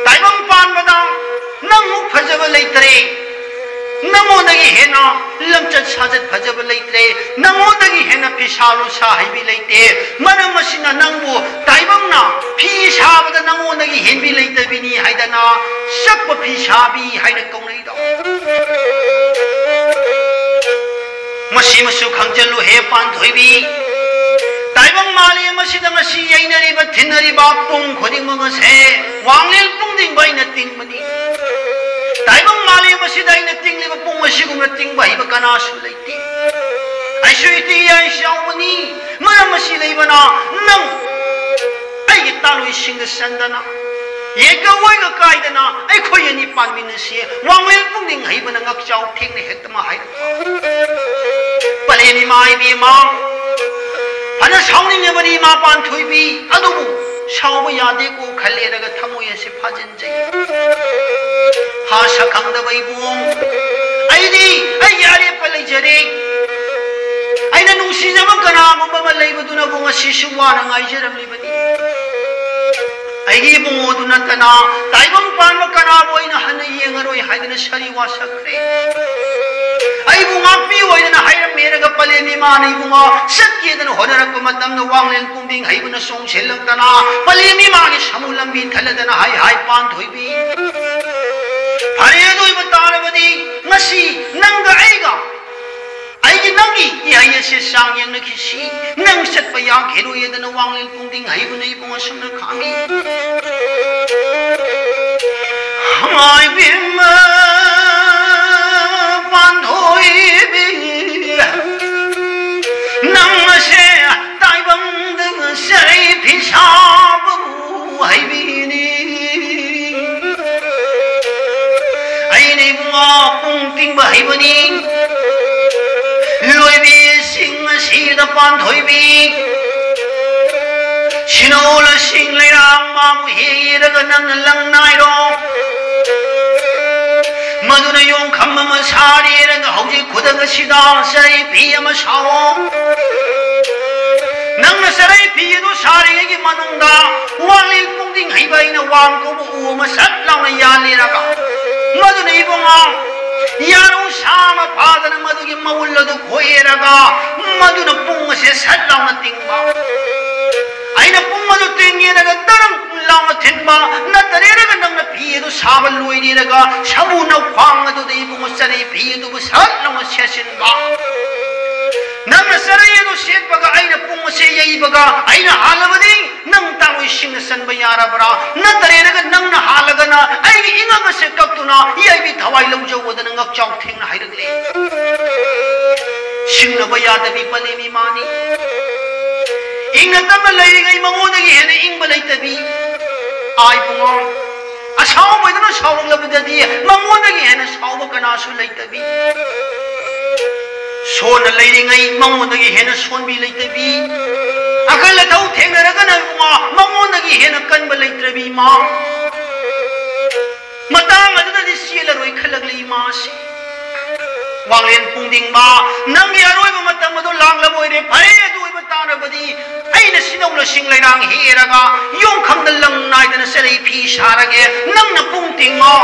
ꯇꯥꯏꯕꯪ ꯄꯥꯟꯕꯗ ꯅꯪꯃꯨꯛ ꯐꯖꯕ ꯂꯩꯇ꯭ꯔꯦ꯫ ꯅꯪꯉꯣꯟꯗꯒꯤ ꯍꯦꯟꯅ ꯂꯝꯆꯠ ꯁꯥꯖꯠ ꯐꯖꯕ ꯂꯩꯇ꯭ꯔꯦ, ꯅꯪꯉꯣꯟꯗꯒꯤ ꯍꯦꯟꯅ ꯐꯤꯁꯥ ꯂꯣꯟꯁꯥ ꯍꯩꯕꯤ ꯂꯩꯇꯦ꯫ ꯃꯔꯝ ꯑꯁꯤꯅ ꯅꯪꯕꯨ ꯇꯥꯏꯕꯪꯅ ꯐꯤ ꯁꯥꯕꯗ ꯅꯪꯉꯣꯟꯗꯒꯤ ꯍꯦꯟꯕꯤ ꯂꯩꯇꯕꯤꯅꯤ ꯍꯥꯏꯗꯅ ꯆꯛꯄ ꯐꯤ ꯁꯥꯕꯤ ꯍꯥꯏꯅ ꯀꯧꯅꯩꯗꯣ꯫ ꯃꯁꯤꯃꯁꯨ ꯈꯪꯖꯜꯂꯨ ꯍꯦ ꯄꯥꯟꯊꯣꯏꯕꯤ, ꯇꯥꯏꯕꯪ ꯃꯥꯂꯦꯝ ꯑꯁꯤꯗ ꯉꯁꯤ ꯌꯩꯅꯔꯤꯕ ꯊꯤꯟꯅꯔꯤꯕ ꯄꯨꯡ ꯈꯨꯗꯤꯡꯃꯛ ꯑꯁꯦ ꯋꯥꯡꯂꯦꯟ ꯄꯨꯡꯗꯤꯡꯕ ꯑꯩꯅ ꯇꯤꯡꯕꯅꯤ꯫ ꯇꯥꯏꯕꯪ ꯃꯥꯂꯦꯝ ꯑꯁꯤꯗ ꯑꯩꯅ ꯇꯤꯡꯂꯤꯕ ꯄꯨꯡ ꯑꯁꯤꯒꯨꯝꯅ ꯇꯤꯡꯕ ꯍꯩꯕ ꯀꯅꯥꯁꯨ ꯂꯩꯇꯦ꯫ ꯑꯩꯁꯨ ꯏꯇꯤ ꯌꯥꯏ ꯆꯥꯎꯕꯅꯤ꯫ ꯃꯔꯝ ꯑꯁꯤ ꯂꯩꯕꯅ ꯅꯪ ꯑꯩꯒꯤ ꯇꯥꯂꯣꯏꯁꯤꯡꯗ ꯆꯟꯗꯅ, ꯌꯦꯛꯀ ꯑꯣꯏꯒ ꯀꯥꯏꯗꯅ ꯑꯩꯈꯣꯏ ꯑꯅꯤ ꯄꯥꯟꯃꯤꯟꯅꯁꯤ꯫ ꯋꯥꯡꯂꯦꯟ ꯄꯨꯛꯅꯤꯡ ꯍꯩꯕꯅ ꯉꯛꯆꯥꯎ ꯊꯦꯡꯅ ꯍꯦꯛꯇ ꯃꯥ ꯍꯥꯏꯔꯛꯄ꯫ ꯄꯂꯦꯟ ꯏꯃꯥ ꯏꯕꯦꯝꯃ, ꯐꯅ ꯁꯥꯎꯅꯤꯡꯉꯕꯅꯤ ꯏꯃꯥ ꯄꯥꯟꯊꯣꯏꯕꯤ, ꯑꯗꯨꯕꯨ ꯁꯥꯎꯕ ꯌꯥꯗꯦꯀꯣ ꯈꯜꯂꯦꯔꯒ ꯊꯃꯣꯏ ꯑꯁꯤ ꯐꯥꯖꯤꯟ ꯍꯥ ꯁꯛꯈꯪꯗꯕ ꯏꯕꯨꯡ, ꯑꯩꯗꯤ ꯑꯩꯒꯤ ꯑꯔꯦꯞꯄ ꯂꯩꯖꯔꯦ꯫ ꯑꯩꯅ ꯅꯨꯡꯁꯤꯖꯕ ꯀꯅꯥꯒꯨꯝꯕ ꯑꯃ ꯂꯩꯕꯗꯨꯅꯕꯨ ꯉꯁꯤꯁꯨ ꯋꯥꯅ ꯉꯥꯏꯖꯔꯝꯂꯤꯕꯅꯤ꯫ ꯑꯩꯒꯤ ꯏꯕꯨꯡꯉꯣꯗꯨ ꯅꯠꯇꯅ ꯇꯥꯏꯕꯪ ꯄꯥꯟꯕ ꯀꯅꯥꯕꯨ ꯑꯩꯅ ꯍꯟꯅ ꯌꯦꯡꯉꯔꯣꯏ ꯍꯥꯏꯗꯅ ꯁꯥꯔꯤ ꯋꯥꯁꯛꯈ꯭ꯔꯦ꯫ ꯑꯩꯕꯨ ꯉꯥꯛꯄꯤꯌꯨ ꯍꯥꯏꯗꯅ ꯍꯥꯏꯔꯝꯃꯦꯔꯒ ꯄꯂꯦꯟ ꯏꯃꯥꯅ ꯏꯕꯨꯡꯉꯣ ꯆꯠꯀꯦꯗꯅ ꯍꯣꯠꯅꯔꯛꯄ ꯃꯇꯝꯗ ꯋꯥꯡꯂꯦꯟ ꯄꯨꯡꯗꯤꯡ ꯍꯩꯕꯅ ꯆꯣꯡꯁꯤꯜꯂꯛꯇꯅ ꯄꯂꯦꯟ ꯏꯃꯥꯒꯤ ꯁꯃꯨ ꯂꯝꯕꯤ ꯊꯜꯂꯗꯅ ꯍꯥꯏ ꯍꯥꯏ ꯄꯥꯟꯊꯣꯏꯕꯤ꯫ ꯐꯔꯦ, ꯑꯗꯨ ꯑꯣꯏꯕ ꯇꯥꯔꯕꯗꯤ ꯉꯁꯤ ꯅꯪꯒ ꯑꯩꯒ, ꯑꯩꯒꯤ ꯅꯪꯒꯤ ꯏꯍꯩ ꯑꯁꯦ ꯆꯥꯡ ꯌꯦꯡꯅꯈꯤꯁꯤ꯫ ꯅꯪ ꯆꯠꯄ ꯌꯥꯈꯤꯔꯣꯏ ꯑꯗꯨꯅ ꯋꯥꯡꯂꯦꯟ ꯄꯨꯡꯗꯤꯡ ꯍꯩꯕꯅ ꯏꯕꯨꯡ ꯑꯁꯨꯝꯅ ꯈꯥꯝꯃꯤ꯫ ꯍꯃꯥꯏꯕꯦꯝꯃ ꯄꯥꯟꯊꯣꯏꯕꯤ, ꯅꯪ ꯑꯁꯦ ꯇꯥꯏꯕꯪꯗ ꯆꯔꯩ ꯐꯤ ꯁꯥꯕꯕꯨ ꯍꯩꯕꯤꯅꯤ꯫ ꯑꯩꯅ ꯏꯕꯨꯡꯉꯣ ꯄꯨꯡ ꯇꯤꯡꯕ ꯍꯩꯕꯅꯤ꯫ ꯂꯣꯏꯕꯤꯁꯤꯡ ꯑꯁꯤꯗ ꯄꯥꯟꯊꯣꯏꯕꯤ, ꯁꯤꯅꯧꯂꯁꯤꯡ ꯂꯩꯔꯥꯡ ꯃꯥꯕꯨ ꯍꯦꯛ ꯏꯔꯒ ꯅꯪꯅ ꯂꯪ ꯅꯥꯏꯔꯣ꯫ ꯃꯗꯨꯅ ꯌꯣꯡꯈꯝ ꯑꯃ ꯁꯥꯔꯦꯔꯒ ꯍꯧꯖꯤꯛ ꯈꯨꯗꯛ ꯑꯁꯤꯗ ꯆꯔꯩ ꯐꯤ ꯑꯃ ꯁꯥꯑꯣ꯫ ꯅꯪꯅ ꯆꯔꯩ ꯐꯤ ꯑꯗꯨ ꯁꯥꯔꯤꯉꯩꯒꯤ ꯃꯅꯨꯡꯗ ꯋꯥꯡꯂꯦꯟ ꯄꯨꯡꯗꯤꯡ ꯍꯩꯕ ꯑꯩꯅ ꯋꯥꯡ ꯀꯧꯕ ꯎ ꯑꯃ ꯁꯠ ꯂꯥꯎꯅ ꯌꯥꯜꯂꯤꯔꯒ, ꯃꯗꯨꯅ ꯏꯕꯨꯡꯉꯣ ꯌꯥꯔꯣ ꯂꯤꯔꯒ ꯁꯥꯃꯨꯅ ꯈ꯭ꯋꯥꯡ ꯑꯗꯨꯗ ꯏꯕꯨꯡꯉꯣ ꯆꯔꯩ ꯐꯤ ꯑꯗꯨꯕꯨ ꯁꯠ ꯂꯥꯎꯅ ꯁꯦꯠꯆꯤꯟꯕ꯫ ꯅꯪꯅ ꯆꯔꯩ ꯑꯗꯨ ꯁꯦꯠꯄꯒ ꯑꯩꯅ ꯄꯨꯡ ꯑꯁꯦ ꯌꯩꯕꯒ ꯑꯩꯅ ꯍꯥꯜꯂꯕꯗꯤ ꯅꯪ ꯇꯥꯡꯂꯣꯏꯁꯤꯡꯅ ꯆꯟꯕ ꯌꯥꯔꯕ꯭ꯔꯥ? ꯅꯠꯇꯔꯦꯔꯒ ꯅꯪꯅ ꯍꯥꯜꯂꯒꯅ ꯑꯩꯒꯤ ꯏꯉꯛ ꯑꯁꯦ ꯀꯛꯇꯨꯅ ꯌꯥꯏꯕꯤ ꯊꯋꯥꯏ ꯂꯧꯖꯧꯑꯣꯗꯅ ꯉꯛꯆꯥꯎ ꯊꯦꯡꯅ ꯍꯥꯏꯔꯛꯂꯦ꯫ ꯁꯤꯡꯅꯕ ꯌꯥꯗꯕꯤ ꯄꯂꯦꯝ ꯏꯃꯥꯅꯤ꯫ ꯏꯪꯅ ꯇꯞꯅ ꯂꯩꯔꯤꯉꯩ ꯃꯉꯣꯟꯗꯒꯤ ꯍꯦꯟꯅ ꯏꯪꯕ ꯂꯩꯇꯕꯤ꯫ ꯑꯥꯏ ꯏꯕꯨꯡꯉꯣ, ꯑꯁꯥꯎꯕꯗꯨꯅ ꯁꯥꯎꯔꯛꯂꯕꯗꯗꯤ ꯃꯉꯣꯟꯗꯒꯤ ꯍꯦꯟꯅ ꯁꯥꯎꯕ ꯀꯅꯥꯁꯨ ꯂꯩꯇꯕꯤ꯫ ꯁꯣꯟꯅ ꯂꯩꯔꯤꯉꯩ ꯃꯉꯣꯟꯗꯒꯤ ꯍꯦꯟꯅ ꯁꯣꯟꯕꯤ ꯂꯩꯇꯕꯤ꯫ ꯑꯀꯜ ꯑꯊꯧ ꯊꯦꯡꯅꯔꯒꯅ ꯏꯕꯨꯡꯉꯣ ꯃꯉꯣꯟꯗꯒꯤ ꯍꯦꯟꯅ ꯀꯟꯕ ꯂꯩꯇ꯭ꯔꯕꯤ ꯏꯃꯥ꯫ ꯃꯇꯥꯡ ꯑꯗꯨꯗꯗꯤ ꯆꯦꯜꯂꯔꯣꯏ ꯈꯜꯂꯛꯂꯤ ꯏꯃꯥꯁꯤ꯫ ꯋꯥꯡꯂꯦꯟ ꯄꯨꯡꯗꯤꯡꯕ, ꯅꯪꯒꯤ ꯑꯔꯣꯏꯕ ꯃꯇꯝ ꯑꯗꯨ ꯂꯥꯡꯂꯕ ꯑꯣꯏꯔꯦ꯫ ꯐꯔꯦ, ꯑꯗꯨ ꯑꯣꯏꯕ ꯇꯥꯔꯕꯗꯤ ꯑꯩꯅ ꯁꯤꯗꯧ ꯂꯁꯤꯡ ꯂꯩꯔꯥꯡ ꯍꯦꯛꯑꯦꯔꯒ ꯌꯣꯡꯈꯪꯗ ꯂꯪ ꯅꯥꯏꯗꯅ ꯆꯔꯩ ꯐꯤ ꯁꯥꯔꯒꯦ꯫ ꯅꯪꯅ ꯄꯨꯡ ꯇꯤꯡꯉꯣ꯫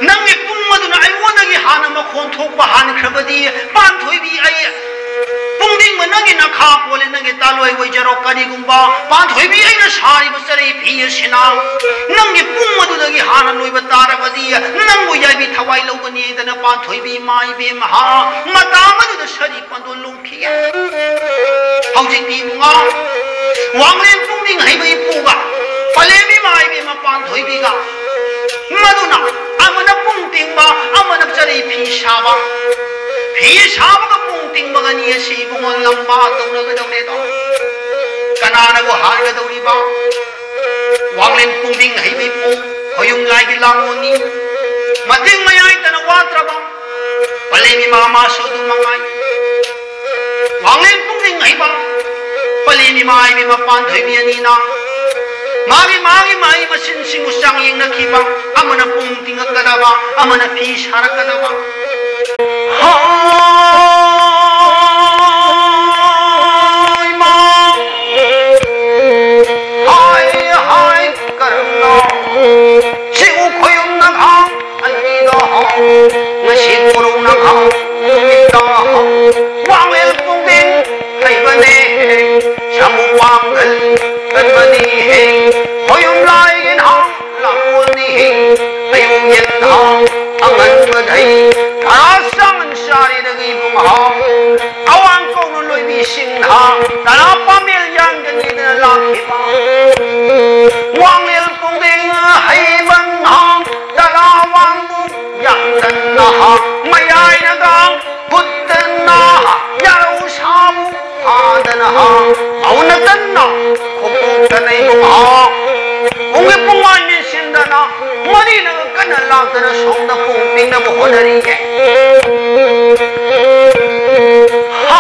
ꯅꯪꯒꯤ ꯄꯨꯡ ꯑꯗꯨꯅ ꯑꯩꯉꯣꯟꯗꯒꯤ ꯍꯥꯟꯅ ꯃꯈꯣꯟ ꯊꯣꯛꯄ ꯍꯥꯟꯈ꯭ꯔꯕꯗꯤ ꯄꯥꯟꯊꯣꯏꯕꯤ ꯑꯩ ꯄꯨꯡꯗꯤꯡꯕ ꯅꯪꯒꯤ ꯅꯈꯥ ꯄꯣꯜꯂꯦ, ꯅꯪꯒꯤ ꯇꯥꯂꯣꯏ ꯑꯣꯏꯖꯔꯣ꯫ ꯀꯔꯤꯒꯨꯝꯕ ꯄꯥꯟꯊꯣꯏꯕꯤ ꯑꯩꯅ ꯁꯥꯔꯤꯕ ꯆꯔꯩ ꯐꯤ ꯑꯁꯤꯅ ꯅꯪꯒꯤ ꯄꯨꯡ ꯑꯗꯨꯗꯒꯤ ꯍꯥꯟꯅ ꯂꯣꯏꯕ ꯇꯥꯔꯕꯗꯤ ꯅꯪꯕꯨ ꯌꯥꯏꯕꯤ ꯊꯋꯥꯏ ꯂꯧꯒꯅꯤ ꯍꯥꯏꯗꯅ ꯄꯥꯟꯊꯣꯏꯕꯤ ꯏꯃꯥ ꯏꯕꯦꯝꯃ ꯃꯇꯥꯡ ꯑꯗꯨꯗ ꯁꯔꯤ ꯄꯟꯗꯣ ꯂꯣꯡꯈꯤ꯫ ꯍꯧꯖꯤꯛꯇꯤ ꯏꯕꯨꯡꯉꯣ, ꯋꯥꯡꯂꯦꯟ ꯄꯨꯡꯗꯤꯡ ꯍꯩꯕ ꯏꯄꯨꯒ ꯄꯂꯦꯝ ꯏꯃꯥ ꯏꯕꯦꯝꯃ ꯄꯥꯟꯊꯣꯏꯕꯤꯒ ꯃꯗꯨꯅ ꯑꯃꯅ ꯄꯨꯡ ꯇꯤꯡꯕ, ꯑꯃꯅ ꯆꯔꯩ ꯐꯤ ꯁꯥꯕ, ꯐꯤ ꯁꯥꯕꯒ ꯄꯨꯡ ꯇꯤꯡꯕꯒ ꯑꯅꯤ ꯑꯁꯤ ꯏꯕꯨꯡꯉꯣ ꯂꯝꯕꯥ ꯇꯧꯅꯒꯗꯧꯔꯦꯗꯣ꯫ ꯀꯅꯥꯅꯕꯨ ꯍꯥꯟꯒꯗꯧꯔꯤꯕ? ꯋꯥꯡꯂꯦꯟ ꯄꯨꯡꯗꯤꯡ ꯍꯩꯕ ꯏꯄꯨ ꯈꯣꯌꯨꯝ ꯂꯥꯏꯒꯤ ꯂꯥꯡꯒꯣꯜꯅꯤ꯫ ꯃꯇꯦꯡ ꯃꯌꯥꯏꯗꯅ ꯋꯥꯠꯇ꯭ꯔꯕ ꯄꯂꯦꯝ ꯏꯃꯥ ꯃꯥꯁꯨ ꯑꯗꯨ ꯃꯉꯥꯏ꯫ ꯋꯥꯡꯂꯦꯟ ꯄꯨꯡꯗꯤꯡ ꯍꯩꯕ ꯄꯂꯦꯝ ꯏꯃꯥ ꯏꯕꯦꯝꯃ ꯄꯥꯟꯊꯣꯏꯕꯤ ꯑꯅꯤꯅ ꯃꯥꯒꯤ, ꯃꯥꯒꯤ ꯃꯍꯩ ꯃꯁꯤꯡꯁꯤꯡꯕꯨ ꯆꯥꯡꯌꯦꯡꯅꯈꯤꯕ, ꯑꯃꯅ ꯄꯨꯡ ꯇꯤꯡꯉꯛꯀꯗꯕ, ꯑꯃꯅ ꯐꯤ ꯁꯥꯔꯛꯀꯗꯕ꯫ ꯍꯥꯏ ꯃꯥ, ꯍꯥꯏ, ꯍꯥꯏ ꯀꯔꯝꯅ ꯁꯤꯕꯨ ꯈꯣꯌꯨꯝꯅ ꯈꯥꯡ ꯑꯅꯤꯗꯣ ꯍꯥꯎ, ꯉꯁꯤ ꯀꯣꯔꯧꯅ ꯈꯥꯎ, ꯅꯨꯃꯤꯠꯇ ꯍꯥꯎ꯫ ꯋꯥꯡꯂꯦꯟ ꯄꯨꯡꯗꯤꯡ ꯍꯩꯕꯅꯦ, ꯁꯥꯃꯨ ꯄꯥꯡꯒꯜ ꯀꯟꯕꯅꯤ ꯍꯦ꯫ ꯈꯣꯌꯨꯝ ꯂꯥꯏꯒꯤ ꯅꯍꯥꯎ ꯂꯥꯡꯒꯣꯜꯅꯤ ꯍꯦ꯫ ꯑꯌꯨꯛ ꯍꯩ ꯇꯔꯥ ꯆꯥꯃꯟ ꯆꯥꯔꯤꯗꯒꯤ ꯏꯕꯨꯡꯉꯣ, ꯑꯋꯥꯡ ꯀꯧꯅ ꯂꯣꯏꯕꯤꯁꯤꯡꯅ ꯇꯔꯥ ꯄꯥꯃꯦꯜ ꯌꯥꯟꯒꯅꯤꯗꯅ ꯂꯥꯛꯈꯤꯕ꯫ ꯋꯥꯡꯂꯦꯜ ꯄꯨꯡꯗꯤꯡ ꯍꯩꯕꯟ ꯇꯔꯥ ꯋꯥꯡꯕꯨ ꯌꯥꯡꯗꯅ ꯃꯌꯥꯏꯅꯒ ꯍꯨꯠꯇꯅ ꯌꯥꯔꯧ ꯁꯥꯕꯨ ꯐꯥꯗꯅ ꯍꯥ, ꯃꯧꯅ ꯇꯟꯅ ꯈꯣꯡꯎꯞꯇ ꯂꯩꯕ ꯍꯥ, ꯄꯨꯡꯒꯤ ꯄꯨꯡꯃꯥꯏ ꯃꯦꯟꯁꯤꯟꯗꯅ ꯃꯔꯤꯅꯒ ꯀꯟꯅ ꯂꯥꯛꯇꯅ ꯁꯣꯝꯗ ꯄꯨꯡ ꯇꯤꯡꯅꯕ ꯍꯣꯠꯅꯔꯤꯌꯦ꯫ ꯍꯥ,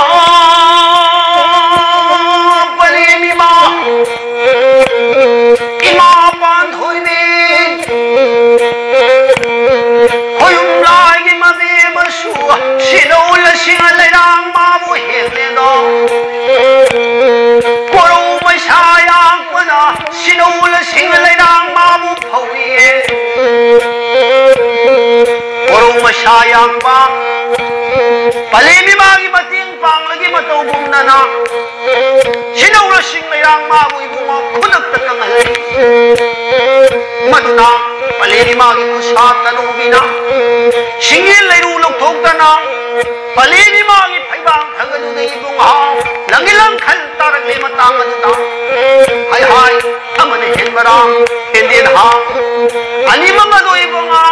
ꯄꯔꯦꯝ ꯏꯃꯥ, ꯏꯃꯥ ꯄꯥꯟꯊꯣꯏꯕꯤ, ꯈꯣꯌꯨꯝ ꯂꯥꯏꯒꯤ ꯃꯕꯦꯝꯃꯁꯨ ꯁꯤꯗꯧ ꯂꯁꯤꯡ ꯂꯩꯔꯥꯡ ꯃꯥꯕꯨ ꯍꯦꯜꯂꯦꯗꯣ꯫ ꯀꯣꯔꯧ ꯃꯩꯁꯥ ꯌꯥꯛꯄꯅ ꯁꯤꯗꯧ ꯂꯁꯤꯡ ꯂꯩꯔꯥꯡ ꯃꯥꯕꯨ ꯐꯧꯏꯌꯦ꯫ ꯀꯣꯔꯧ ꯃꯩꯁꯥ ꯌꯥꯛꯄ ꯄꯂꯦꯝ ꯏꯃꯥꯒꯤ ꯃꯇꯦꯡ ꯄꯥꯡꯂꯒꯤ ꯃꯇꯧ ꯒꯨꯝꯅꯅ ꯁꯤꯗꯧꯔꯁꯤꯡ ꯂꯩꯔꯥꯡ ꯃꯥꯕꯨ ꯏꯕꯨꯡꯉꯣ ꯈꯨꯗꯛꯇ ꯀꯪꯍꯜꯂꯤ꯫ ꯃꯗꯨꯅ ꯄꯂꯦꯝ ꯏꯃꯥꯒꯤ ꯈꯨꯠꯁꯥ ꯇꯅꯨꯕꯤꯅ ꯁꯤꯡꯒꯤ ꯂꯩꯔꯨ ꯂꯧꯊꯣꯛꯇꯅ ꯄꯂꯦꯝ ꯏꯃꯥꯒꯤ ꯐꯩꯕꯥꯛ ꯊꯥꯒꯠꯂꯨꯗ ꯏꯕꯨꯡꯉꯣ ꯂꯪꯒꯤ ꯂꯪꯈꯜ ꯇꯥꯔꯛꯂꯦ꯫ ꯃꯇꯥꯡ ꯑꯗꯨꯗ ꯍꯥꯏ ꯍꯥꯏ ꯑꯃꯅ ꯍꯦꯟꯕꯔꯥ ꯍꯦꯟꯗꯦꯗ ꯑꯅꯤꯃꯛ ꯑꯗꯨ ꯏꯕꯨꯡꯉꯣ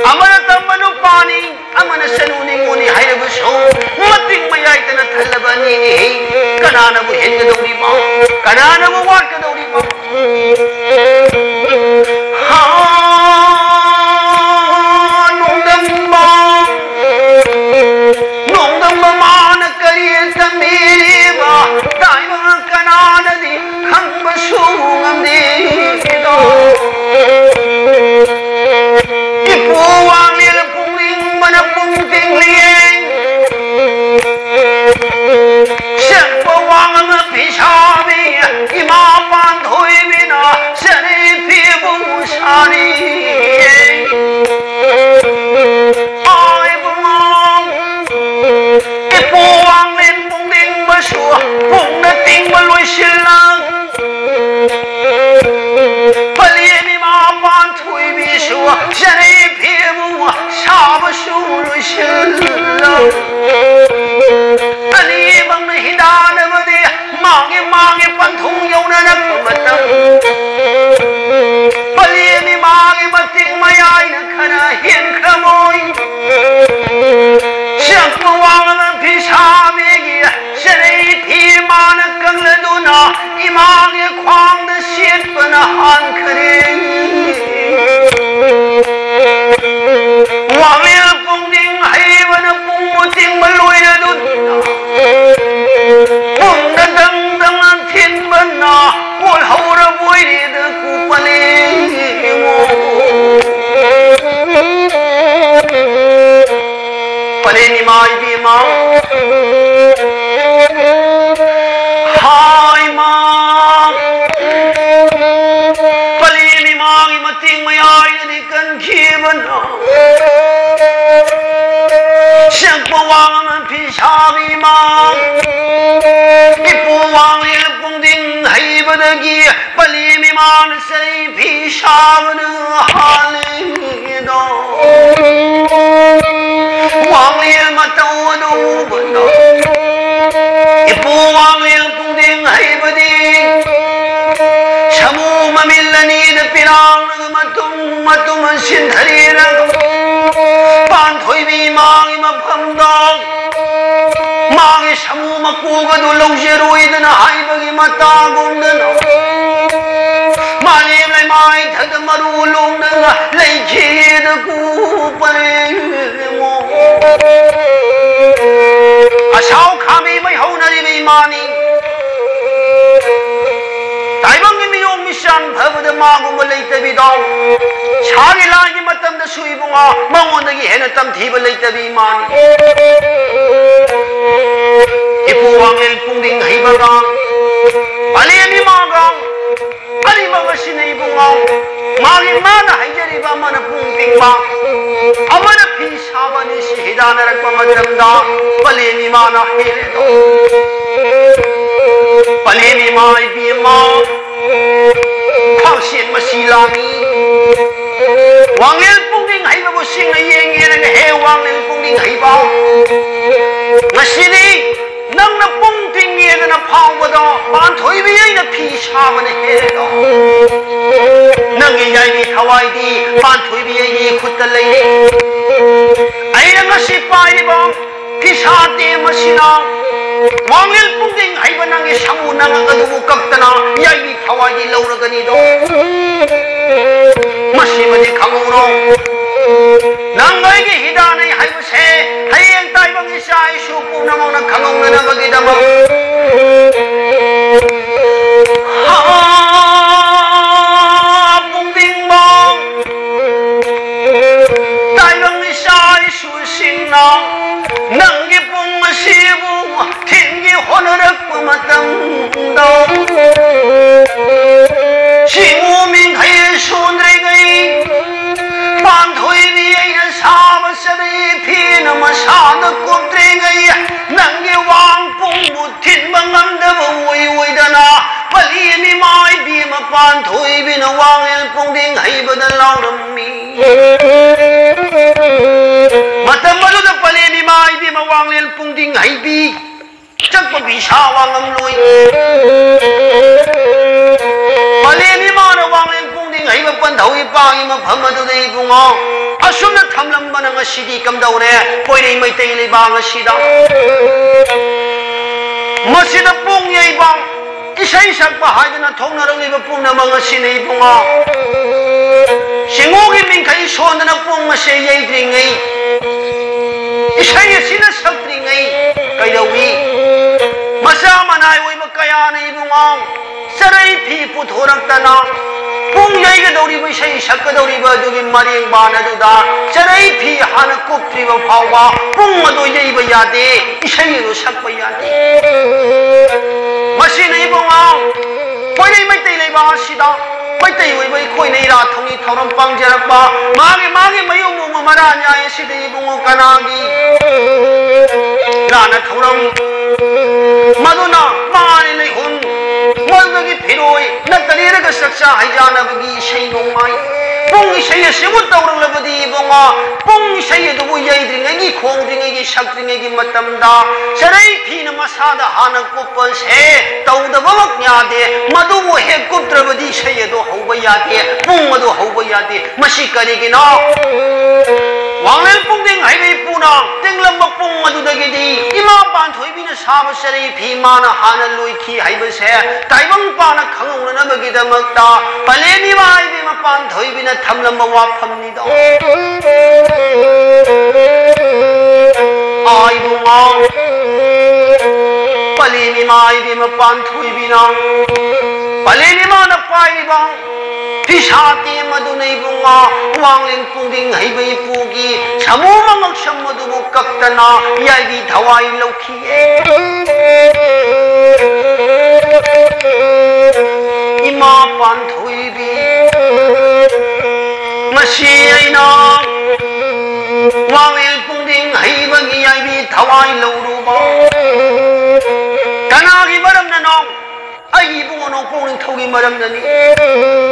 ꯑꯃꯅ ꯇꯝꯕ ꯅꯨꯄꯥꯅꯤ꯫ ꯑꯃꯅ ꯆꯅꯨ ꯅꯤꯉꯣꯜꯅꯤ ꯍꯥꯏꯔꯕꯁꯨ ꯃꯇꯤꯛ ꯃꯌꯥꯏꯗꯅ ꯊꯜꯂꯕ ꯑꯅꯤꯅꯤ꯫ ꯀꯅꯥꯅꯕꯨ ꯍꯦꯟꯒꯗꯧꯔꯤꯕ? ꯀꯅꯥꯅꯕꯨ ꯋꯥꯠꯀꯗꯧꯔꯤꯕ? ꯍꯥ, ꯅꯣꯡꯗꯝꯕ, ꯅꯣꯡꯗꯝꯕ ꯃꯥꯅ ꯀꯔꯤ ꯇꯝꯕꯤꯔꯤꯕ? ꯇꯥꯏꯕ ꯀꯅꯥꯅꯗꯤ ꯈꯪꯕꯁꯨ ꯉꯝꯗꯦꯗꯣ꯫ ꯏꯄꯨ ꯋꯥꯡꯂꯦꯟ ꯄꯨꯛꯅꯤꯡꯕꯅ ꯄꯨꯡ ꯇꯤꯡꯂꯤꯌꯦ꯫ ꯁꯦꯡꯕ ꯋꯥꯡꯉꯒ ꯐꯤꯁꯥꯕꯤ ꯏꯃꯥ ꯄꯥꯟꯊꯣꯏꯕꯤꯅ ꯃꯥꯒꯤ ꯄꯟꯊꯨꯡ ꯌꯧꯅꯔꯛꯄ ꯃꯇꯝ, ꯄꯂꯦꯝ ꯏꯃꯥꯒꯤ ꯃꯇꯤꯛ ꯃꯌꯥꯏꯅ ꯈꯔ ꯍꯦꯟꯈ꯭ꯔꯕꯣꯏ꯫ ꯁꯛꯄ ꯋꯥꯡꯂꯕ ꯐꯤꯁꯥꯕꯤꯒꯤ ꯆꯔꯩ ꯐꯤ ꯃꯥꯅ ꯀꯪꯂꯗꯨꯅ ꯏꯃꯥꯒꯤ ꯈ꯭ꯋꯥꯡꯗ ꯁꯦꯠꯄꯅ ꯍꯥꯟꯈꯔꯦ꯫ ꯋꯥꯡꯂꯦꯟ ꯄꯨꯡꯗꯤꯡ ꯍꯩꯕꯅ ꯄꯨꯡ ꯃꯨ ꯇꯤꯡꯕ ꯂꯣꯏꯔꯗꯨꯅ ꯄꯨꯡꯗ ꯗꯪ ꯗꯪꯅ ꯊꯤꯟꯕꯅ ꯀꯣꯜꯍꯧꯔꯕꯣꯏꯔꯦꯗ ꯀꯨꯄꯂꯦꯉꯣ꯫ ꯄꯂꯦꯟ ꯏꯃꯥ ꯏꯕꯦꯝꯃ, ꯍꯥꯏꯃ, ꯄꯂꯦꯟ ꯏꯃꯥꯒꯤ ꯃꯇꯦꯡ ꯃꯌꯥꯏꯅꯗꯤ ꯀꯟꯈꯤꯕꯅ ꯁꯛꯄ ꯋꯥꯡ ꯑꯃ ꯐꯤ ꯁꯥꯕꯤ ꯏꯃꯥ, ꯏꯄꯨ ꯋꯥꯡꯂꯦꯟ ꯄꯨꯡꯗꯤꯡ ꯍꯩꯕꯗꯒꯤ ꯄꯂꯦꯝ ꯏꯃꯥꯅ ꯆꯩ ꯐꯤ ꯁꯥꯕꯅ ꯍꯥꯜꯂꯤꯗꯣ꯫ ꯋꯥꯡꯂꯦꯟ ꯃꯇꯧ ꯑꯗꯨ ꯎꯕꯗ ꯏꯄꯨ ꯋꯥꯡꯂꯦꯟ ꯄꯨꯡꯗꯤꯡ ꯍꯩꯕꯗꯤ ꯁꯥꯃꯨ ꯃꯃꯤꯜ ꯑꯅꯤꯗ ꯄꯤꯔꯥꯡꯂꯒ ꯃꯇꯨꯝ ꯃꯇꯨꯝ ꯁꯤꯟꯊꯔꯤꯔꯒ ꯄꯥꯟꯊꯣꯏꯕꯤ ꯃꯥꯒꯤ ꯃꯐꯝꯗ ꯃꯥꯒꯤ ꯁꯥꯃꯨ ꯃꯀꯣꯛ ꯑꯗꯨ ꯂꯧꯖꯔꯣꯏꯗꯅ ꯍꯥꯏꯕꯒꯤ ꯃꯇꯥꯒꯨꯝꯗꯅ ꯃꯥꯂꯦꯝ ꯂꯩꯃꯥꯏ ꯊꯛꯇ ꯃꯔꯨ ꯂꯣꯡꯗꯅ ꯂꯩꯈꯤꯗ ꯀꯨꯄꯔꯦ꯫ ꯑꯁꯥꯎ ꯈꯥꯝꯕꯤ ꯃꯩ ꯍꯧꯅꯔꯤꯕ ꯏꯃꯥꯅꯤ꯫ ꯇꯥꯏꯕꯪꯒꯤ ꯃꯤꯌꯣꯡ ꯃꯤꯆꯥꯟ ꯐꯕꯗ ꯃꯥꯒꯨꯝꯕ ꯂꯩꯇꯕꯤꯗꯣ ꯁꯥꯒꯤ ꯂꯥꯟꯒꯤ ꯃꯇꯝꯗꯁꯨ ꯏꯕꯨꯡꯉꯣ ꯃꯉꯣꯟꯗꯒꯤ ꯍꯦꯟꯅ ꯇꯝꯊꯤꯕ ꯂꯩꯇꯕꯤ ꯏꯃꯥꯅꯤ꯫ ꯏꯄꯨ ꯋꯥꯡꯂꯦꯟ ꯄꯨꯡꯗꯤꯡ ꯍꯩꯕꯒ ꯄꯂꯦꯝ ꯏꯃꯥꯒ ꯑꯅꯤꯃꯛ ꯑꯁꯤꯅ ꯏꯕꯨꯡꯉꯣ ꯃꯥꯒꯤ ꯃꯥꯅ ꯍꯩꯖꯔꯤꯕ ꯑꯃꯅ ꯄꯨꯡ ꯇꯤꯡꯕ ꯑꯃꯅ ꯐꯤ ꯁꯥꯕ ꯑꯅꯤꯁꯤ ꯍꯤꯗꯥꯟꯅꯔꯛꯄ ꯃꯇꯝꯗ ꯄꯂꯦꯝ ꯏꯃꯥꯅ ꯍꯦꯜꯂꯦꯗꯣ꯫ ꯄꯂꯦꯝ ꯏꯃꯥ ꯏꯕꯦꯝꯃ ꯈ꯭ꯋꯥꯡꯁꯦꯠ ꯃꯁꯤ ꯂꯥꯡꯉꯤ꯫ ꯋꯥꯡꯂꯦꯟ ꯄꯨꯡꯗꯤꯡ ꯍꯩꯕꯕꯨ ꯁꯤꯡꯅ ꯌꯦꯡꯉꯦꯅꯒ ꯍꯦ ꯋꯥꯡꯂꯦꯟ ꯄꯨꯡꯗꯤꯡ ꯍꯩꯕ ꯉꯁꯤꯗꯤ ꯅꯪꯅ ꯄꯨꯡ ꯇꯤꯡ ꯀꯦꯗꯅ ꯐꯥꯎꯕꯗꯣ ꯄꯥꯟꯊꯣꯏꯕꯤ ꯑꯩꯅ ꯐꯤ ꯁꯥꯕꯅ ꯍꯦꯜꯂꯦꯗꯣ꯫ ꯅꯪꯒꯤ ꯌꯥꯏꯕꯤ ꯊꯋꯥꯏꯗꯤ ꯄꯥꯟꯊꯣꯏꯕꯤ ꯑꯩꯒꯤ ꯈꯨꯠꯇ ꯂꯩꯔꯦ꯫ ꯑꯩꯅ ꯉꯁꯤ ꯄꯥꯏꯔꯤꯕ ꯐꯤꯁꯥ ꯇꯦꯝ ꯑꯁꯤꯅ ꯋꯥꯡꯂꯦꯟ ꯄꯨꯡꯗꯤꯡ ꯍꯩꯕ ꯅꯪꯒꯤ ꯁꯃꯨ ꯅꯉꯛ ꯑꯗꯨꯕꯨ ꯀꯛꯇꯅ ꯌꯥꯏꯕꯤ ꯊꯋꯥꯏꯗꯤ ꯂꯧꯔꯒꯅꯤꯗꯣ꯫ ꯃꯁꯤꯃꯗꯤ ꯈꯪꯍꯧꯔꯣ꯫ ꯅꯪ ꯑꯩꯒꯤ ꯍꯤꯗꯥꯟꯅꯩ ꯍꯥꯏꯕꯁꯦ ꯍꯌꯦꯡ ꯇꯥꯏꯕꯪ ꯏꯆꯥ ꯏꯁꯨ ꯄꯨꯝꯅꯃꯛꯅ ꯈꯪꯍꯧꯅꯅꯕꯒꯤꯗꯃꯛ꯫ ꯍꯥ, ꯄꯨꯡꯗꯤꯡꯕ ꯇꯥꯏꯕꯪ ꯏꯆꯥ ꯏꯁꯨꯁꯤꯡꯅ ꯅꯪꯒꯤ ꯄꯨꯡ ꯑꯁꯤꯕꯨ ꯊꯤꯟꯒꯦ ꯍꯣꯠꯅꯔꯛꯄ ꯃꯇꯝꯗ, ꯁꯤꯡꯎ ꯃꯤꯡꯈꯩ ꯁꯣꯟꯗ꯭ꯔꯤꯉꯩ, ꯄꯥꯟꯊꯣꯏꯕꯤ ꯑꯩꯅ ꯁꯥꯕ ꯆꯔꯩ ꯐꯤꯅ ꯃꯁꯥꯗ ꯀꯨꯞꯇ꯭ꯔꯤꯉꯩ, ꯅꯪꯒꯤ ꯋꯥꯡ ꯄꯨꯡꯕꯨ ꯊꯤꯟꯕ ꯉꯝꯗꯕ ꯑꯣꯏ ꯑꯣꯏꯗꯅ, ꯄꯂꯦꯝ ꯏꯃꯥ ꯏꯕꯦꯝꯃ ꯄꯥꯟꯊꯣꯏꯕꯤꯅ ꯋꯥꯡꯂꯦꯟ ꯄꯨꯡꯗꯤꯡ ꯍꯩꯕꯗ ꯂꯥꯎꯔꯝꯃꯤ꯫ ꯃꯇꯝ ꯑꯗꯨꯗ ꯄꯂꯦꯝ ꯏꯃꯥ ꯏꯕꯦꯝꯃ ꯋꯥꯡꯂꯦꯟ ꯄꯨꯡꯗꯤꯡ ꯍꯩꯕꯤ ꯆꯠꯄ ꯐꯤꯁꯥ ꯋꯥꯉꯝꯂꯣꯏ꯫ ꯄꯂꯦꯝ ꯏꯃꯥꯅ ꯋꯥꯡꯂꯦꯟ ꯄꯨꯡꯗꯤꯡ ꯍꯩꯕ ꯄꯟꯊꯧ ꯏꯄꯥꯒꯤ ꯃꯐꯝ ꯑꯗꯨꯗ ꯏꯕꯨꯡꯉꯣ ꯑꯁꯨꯝꯅ ꯊꯝꯂꯝꯕꯅ ꯉꯁꯤꯗꯤ ꯀꯝꯗꯧꯔꯦ? ꯀꯣꯏꯔꯩ ꯃꯩꯇꯩ ꯂꯩꯕꯥꯛ ꯑꯁꯤꯗ ꯃꯁꯤꯗ ꯄꯨꯡ ꯌꯩꯕ, ꯏꯁꯩ ꯁꯛꯄ ꯍꯥꯏꯗꯅ ꯊꯣꯛꯅꯔꯛꯂꯤꯕ ꯄꯨꯝꯅꯃꯛ ꯑꯁꯤꯅ ꯏꯕꯨꯡꯉꯣ꯫ ꯁꯤꯡꯎꯒꯤ ꯃꯤꯡꯈꯩ ꯁꯣꯟꯗꯅ ꯄꯨꯡ ꯑꯁꯦ ꯌꯩꯗ꯭ꯔꯤꯉꯩ, ꯏꯁꯩ ꯑꯁꯤꯅ ꯁꯛꯇ꯭ꯔꯤꯉꯩ ꯀꯩꯗꯧꯏ? ꯃꯆꯥ ꯃꯅꯥꯏ ꯑꯣꯏꯕ ꯀꯌꯥꯅ ꯏꯕꯨꯡꯉꯣ ꯆꯔꯩ ꯐꯤ ꯄꯨꯊꯣꯔꯛꯇꯅ ꯄꯨꯡ ꯌꯩꯒꯗꯧꯔꯤꯕ, ꯏꯁꯩ ꯁꯛꯀꯗꯧꯔꯤꯕ ꯑꯗꯨꯒꯤ ꯃꯔꯦꯡꯕꯥꯟ ꯑꯗꯨꯗ ꯆꯔꯩ ꯐꯤ ꯍꯥꯟꯅ ꯀꯨꯞꯇ꯭ꯔꯤꯕ ꯐꯥꯎꯕ ꯄꯨꯡ ꯑꯗꯨ ꯌꯩꯕ ꯌꯥꯗꯦ, ꯏꯁꯩ ꯑꯗꯨ ꯁꯛꯄ ꯌꯥꯗꯦ꯫ ꯃꯁꯤꯅ ꯏꯕꯨꯡꯉꯣ, ꯀꯣꯏꯔꯩ ꯃꯩꯇꯩ ꯂꯩꯕꯥꯛ ꯑꯁꯤꯗ ꯃꯩꯇꯩ ꯑꯣꯏꯕ ꯑꯩꯈꯣꯏꯅ ꯏꯔꯥꯠ ꯊꯧꯅꯤ ꯊꯧꯔꯝ ꯄꯥꯡꯖꯔꯛꯄ, ꯃꯥꯒꯤ ꯃꯥꯒꯤ ꯃꯌꯨꯝ ꯅꯣꯡꯃ ꯃꯔꯥ ꯅꯥꯏ ꯑꯁꯤꯗ ꯏꯕꯨꯡꯉꯣ ꯀꯅꯥꯒꯤ ꯂꯥꯟꯅ ꯊꯧꯔꯝ, ꯃꯗꯨꯅ ꯃꯥꯅꯤ ꯂꯩꯍꯨꯟ, ꯃꯗꯨꯗꯒꯤ ꯐꯤꯔꯣꯏ ꯅꯠꯇ ꯂꯩꯔꯒ ꯆꯥꯛꯆꯥ ꯍꯩꯖꯥꯅꯕꯒꯤ ꯏꯁꯩ ꯅꯣꯡꯃꯥꯏ, ꯄꯨꯡ ꯏꯁꯩ ꯑꯁꯤꯕꯨ ꯇꯧꯔꯛꯂꯕꯗꯤ ꯏꯕꯨꯡꯉꯣ, ꯄꯨꯡ ꯏꯁꯩ ꯑꯗꯨꯕꯨ ꯌꯩꯗ꯭ꯔꯤꯉꯩꯒꯤ, ꯈꯣꯡꯗ꯭ꯔꯤꯉꯩꯒꯤ, ꯁꯛꯇ꯭ꯔꯤꯉꯩꯒꯤ ꯃꯇꯝꯗ ꯆꯔꯩ ꯐꯤꯅ ꯃꯁꯥꯗ ꯍꯥꯟꯅ ꯀꯨꯞꯄꯁꯦ ꯇꯧꯗꯕꯃꯛ ꯌꯥꯗꯦ꯫ ꯃꯗꯨꯕꯨ ꯍꯦꯛ ꯀꯨꯞꯇ꯭ꯔꯕꯗꯤ ꯏꯁꯩ ꯑꯗꯨ ꯍꯧꯕ ꯌꯥꯗꯦ, ꯄꯨꯡ ꯑꯗꯨ ꯍꯧꯕ ꯌꯥꯗꯦ꯫ ꯃꯁꯤ ꯀꯔꯤꯒꯤꯅꯣ? ꯋꯥꯡꯂꯦꯟ ꯄꯨꯡꯗꯤꯡ ꯍꯩꯕ ꯏꯄꯨꯅ ꯇꯤꯡꯂꯝꯕ ꯄꯨꯡ ꯑꯗꯨꯗꯒꯤꯗꯤ ꯏꯃꯥ ꯄꯥꯟꯊꯣꯏꯕꯤꯅ ꯁꯥꯕ ꯆꯔꯩ ꯐꯤ ꯃꯥꯅ ꯍꯥꯟꯅ ꯂꯣꯏꯈꯤ ꯍꯥꯏꯕꯁꯦ ꯇꯥꯏꯕꯪ ꯄꯥꯅ ꯈꯪꯍꯧꯅꯅꯕꯒꯤꯗꯃꯛꯇ ꯄꯂꯦꯟ ꯏꯃꯥ ꯏꯕꯦꯝꯃ ꯄꯥꯟꯊꯣꯏꯕꯤꯅ ꯊꯝꯂꯝꯕ ꯋꯥꯐꯝꯅꯤꯗꯣ꯫ ꯑꯥ ꯏꯕꯨꯡꯉꯣ, ꯄꯂꯦꯟ ꯏꯃꯥ ꯏꯕꯦꯝꯃ ꯄꯥꯟꯊꯣꯏꯕꯤꯅ ꯄꯂꯦꯟ ꯏꯃꯥꯅ ꯄꯥꯏꯔꯤꯕ ꯐꯤꯁꯥ ꯇꯦꯝ ꯑꯗꯨꯅ ꯏꯕꯨꯡꯉꯣ, ꯋꯥꯡꯂꯦꯟ ꯄꯨꯡꯗꯤꯡ ꯍꯩꯕ ꯏꯄꯨꯒꯤ ꯁꯥꯃꯨ ꯃꯉꯛꯁꯝ ꯑꯗꯨꯕꯨ ꯀꯛꯇꯅ ꯌꯥꯏꯕꯤ ꯊꯋꯥꯏ ꯂꯧꯈꯤꯌꯦ꯫ ꯏꯃꯥ ꯄꯥꯟꯊꯣꯏꯕꯤ, ꯃꯁꯤ ꯑꯩꯅ ꯋꯥꯡꯂꯦꯟ ꯄꯨꯡꯗꯤꯡ ꯍꯩꯕꯒꯤ ꯌꯥꯏꯕꯤ ꯊꯋꯥꯏ ꯂꯧꯔꯨꯕ ꯀꯅꯥꯒꯤ ꯃꯔꯝꯅꯅꯣ? ꯑꯩꯒꯤ ꯏꯕꯨꯡꯉꯣ ꯅꯣꯡꯄꯣꯛ ꯅꯤꯡꯊꯧꯒꯤ ꯃꯔꯝꯅꯅꯤ꯫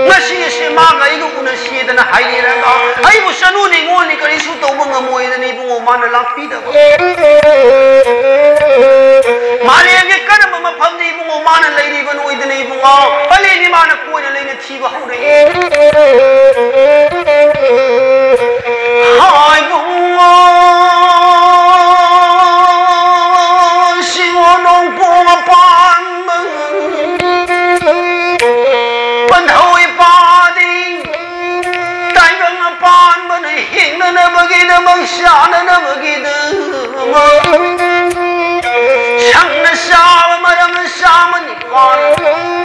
ꯉꯁꯤ ꯑꯁꯤ ꯃꯥꯒ ꯑꯩꯒ ꯎꯅꯁꯤꯗꯅ ꯍꯥꯏꯔꯦꯔꯒ ꯑꯩꯕꯨ ꯆꯅꯨ ꯅꯤꯉꯣꯜꯅꯤ, ꯀꯔꯤꯁꯨ ꯇꯧꯕ ꯉꯝꯃꯣꯏꯗꯅ ꯏꯕꯨꯡꯉꯣ ꯃꯥꯅ ꯂꯥꯛꯄꯤꯗꯕ꯫ ꯃꯥꯂꯦꯝꯒꯤ ꯀꯔꯝꯕ ꯃꯐꯝꯗ ꯏꯕꯨꯡꯉꯣ ꯃꯥꯅ ꯂꯩꯔꯤꯕꯅꯣ ꯑꯣꯏꯗꯅ ꯏꯕꯨꯡꯉꯣ ꯄꯂꯦꯟ ꯏꯃꯥꯅ ꯀꯣꯏꯅ ꯂꯩꯅ ꯊꯤꯕ ꯍꯧꯔꯛꯏ꯫ ꯍꯥꯏꯕꯨꯡꯉꯣ ꯁꯤꯡꯉꯣ ꯅꯣꯡꯄꯣꯛ ꯃꯄꯥꯟꯕ ꯄꯟꯊꯧ ꯏꯄꯥꯗꯤ ꯇꯥꯏꯕꯪ ꯃꯄꯥꯟꯕꯅ ꯍꯤꯡꯅꯅꯕꯒꯤꯗꯃꯛ ꯆꯥꯅꯅꯕꯒꯤꯗꯃꯛ ꯁꯪꯅ ꯆꯥꯕ ꯃꯔꯝ ꯆꯥꯃꯅꯤ꯫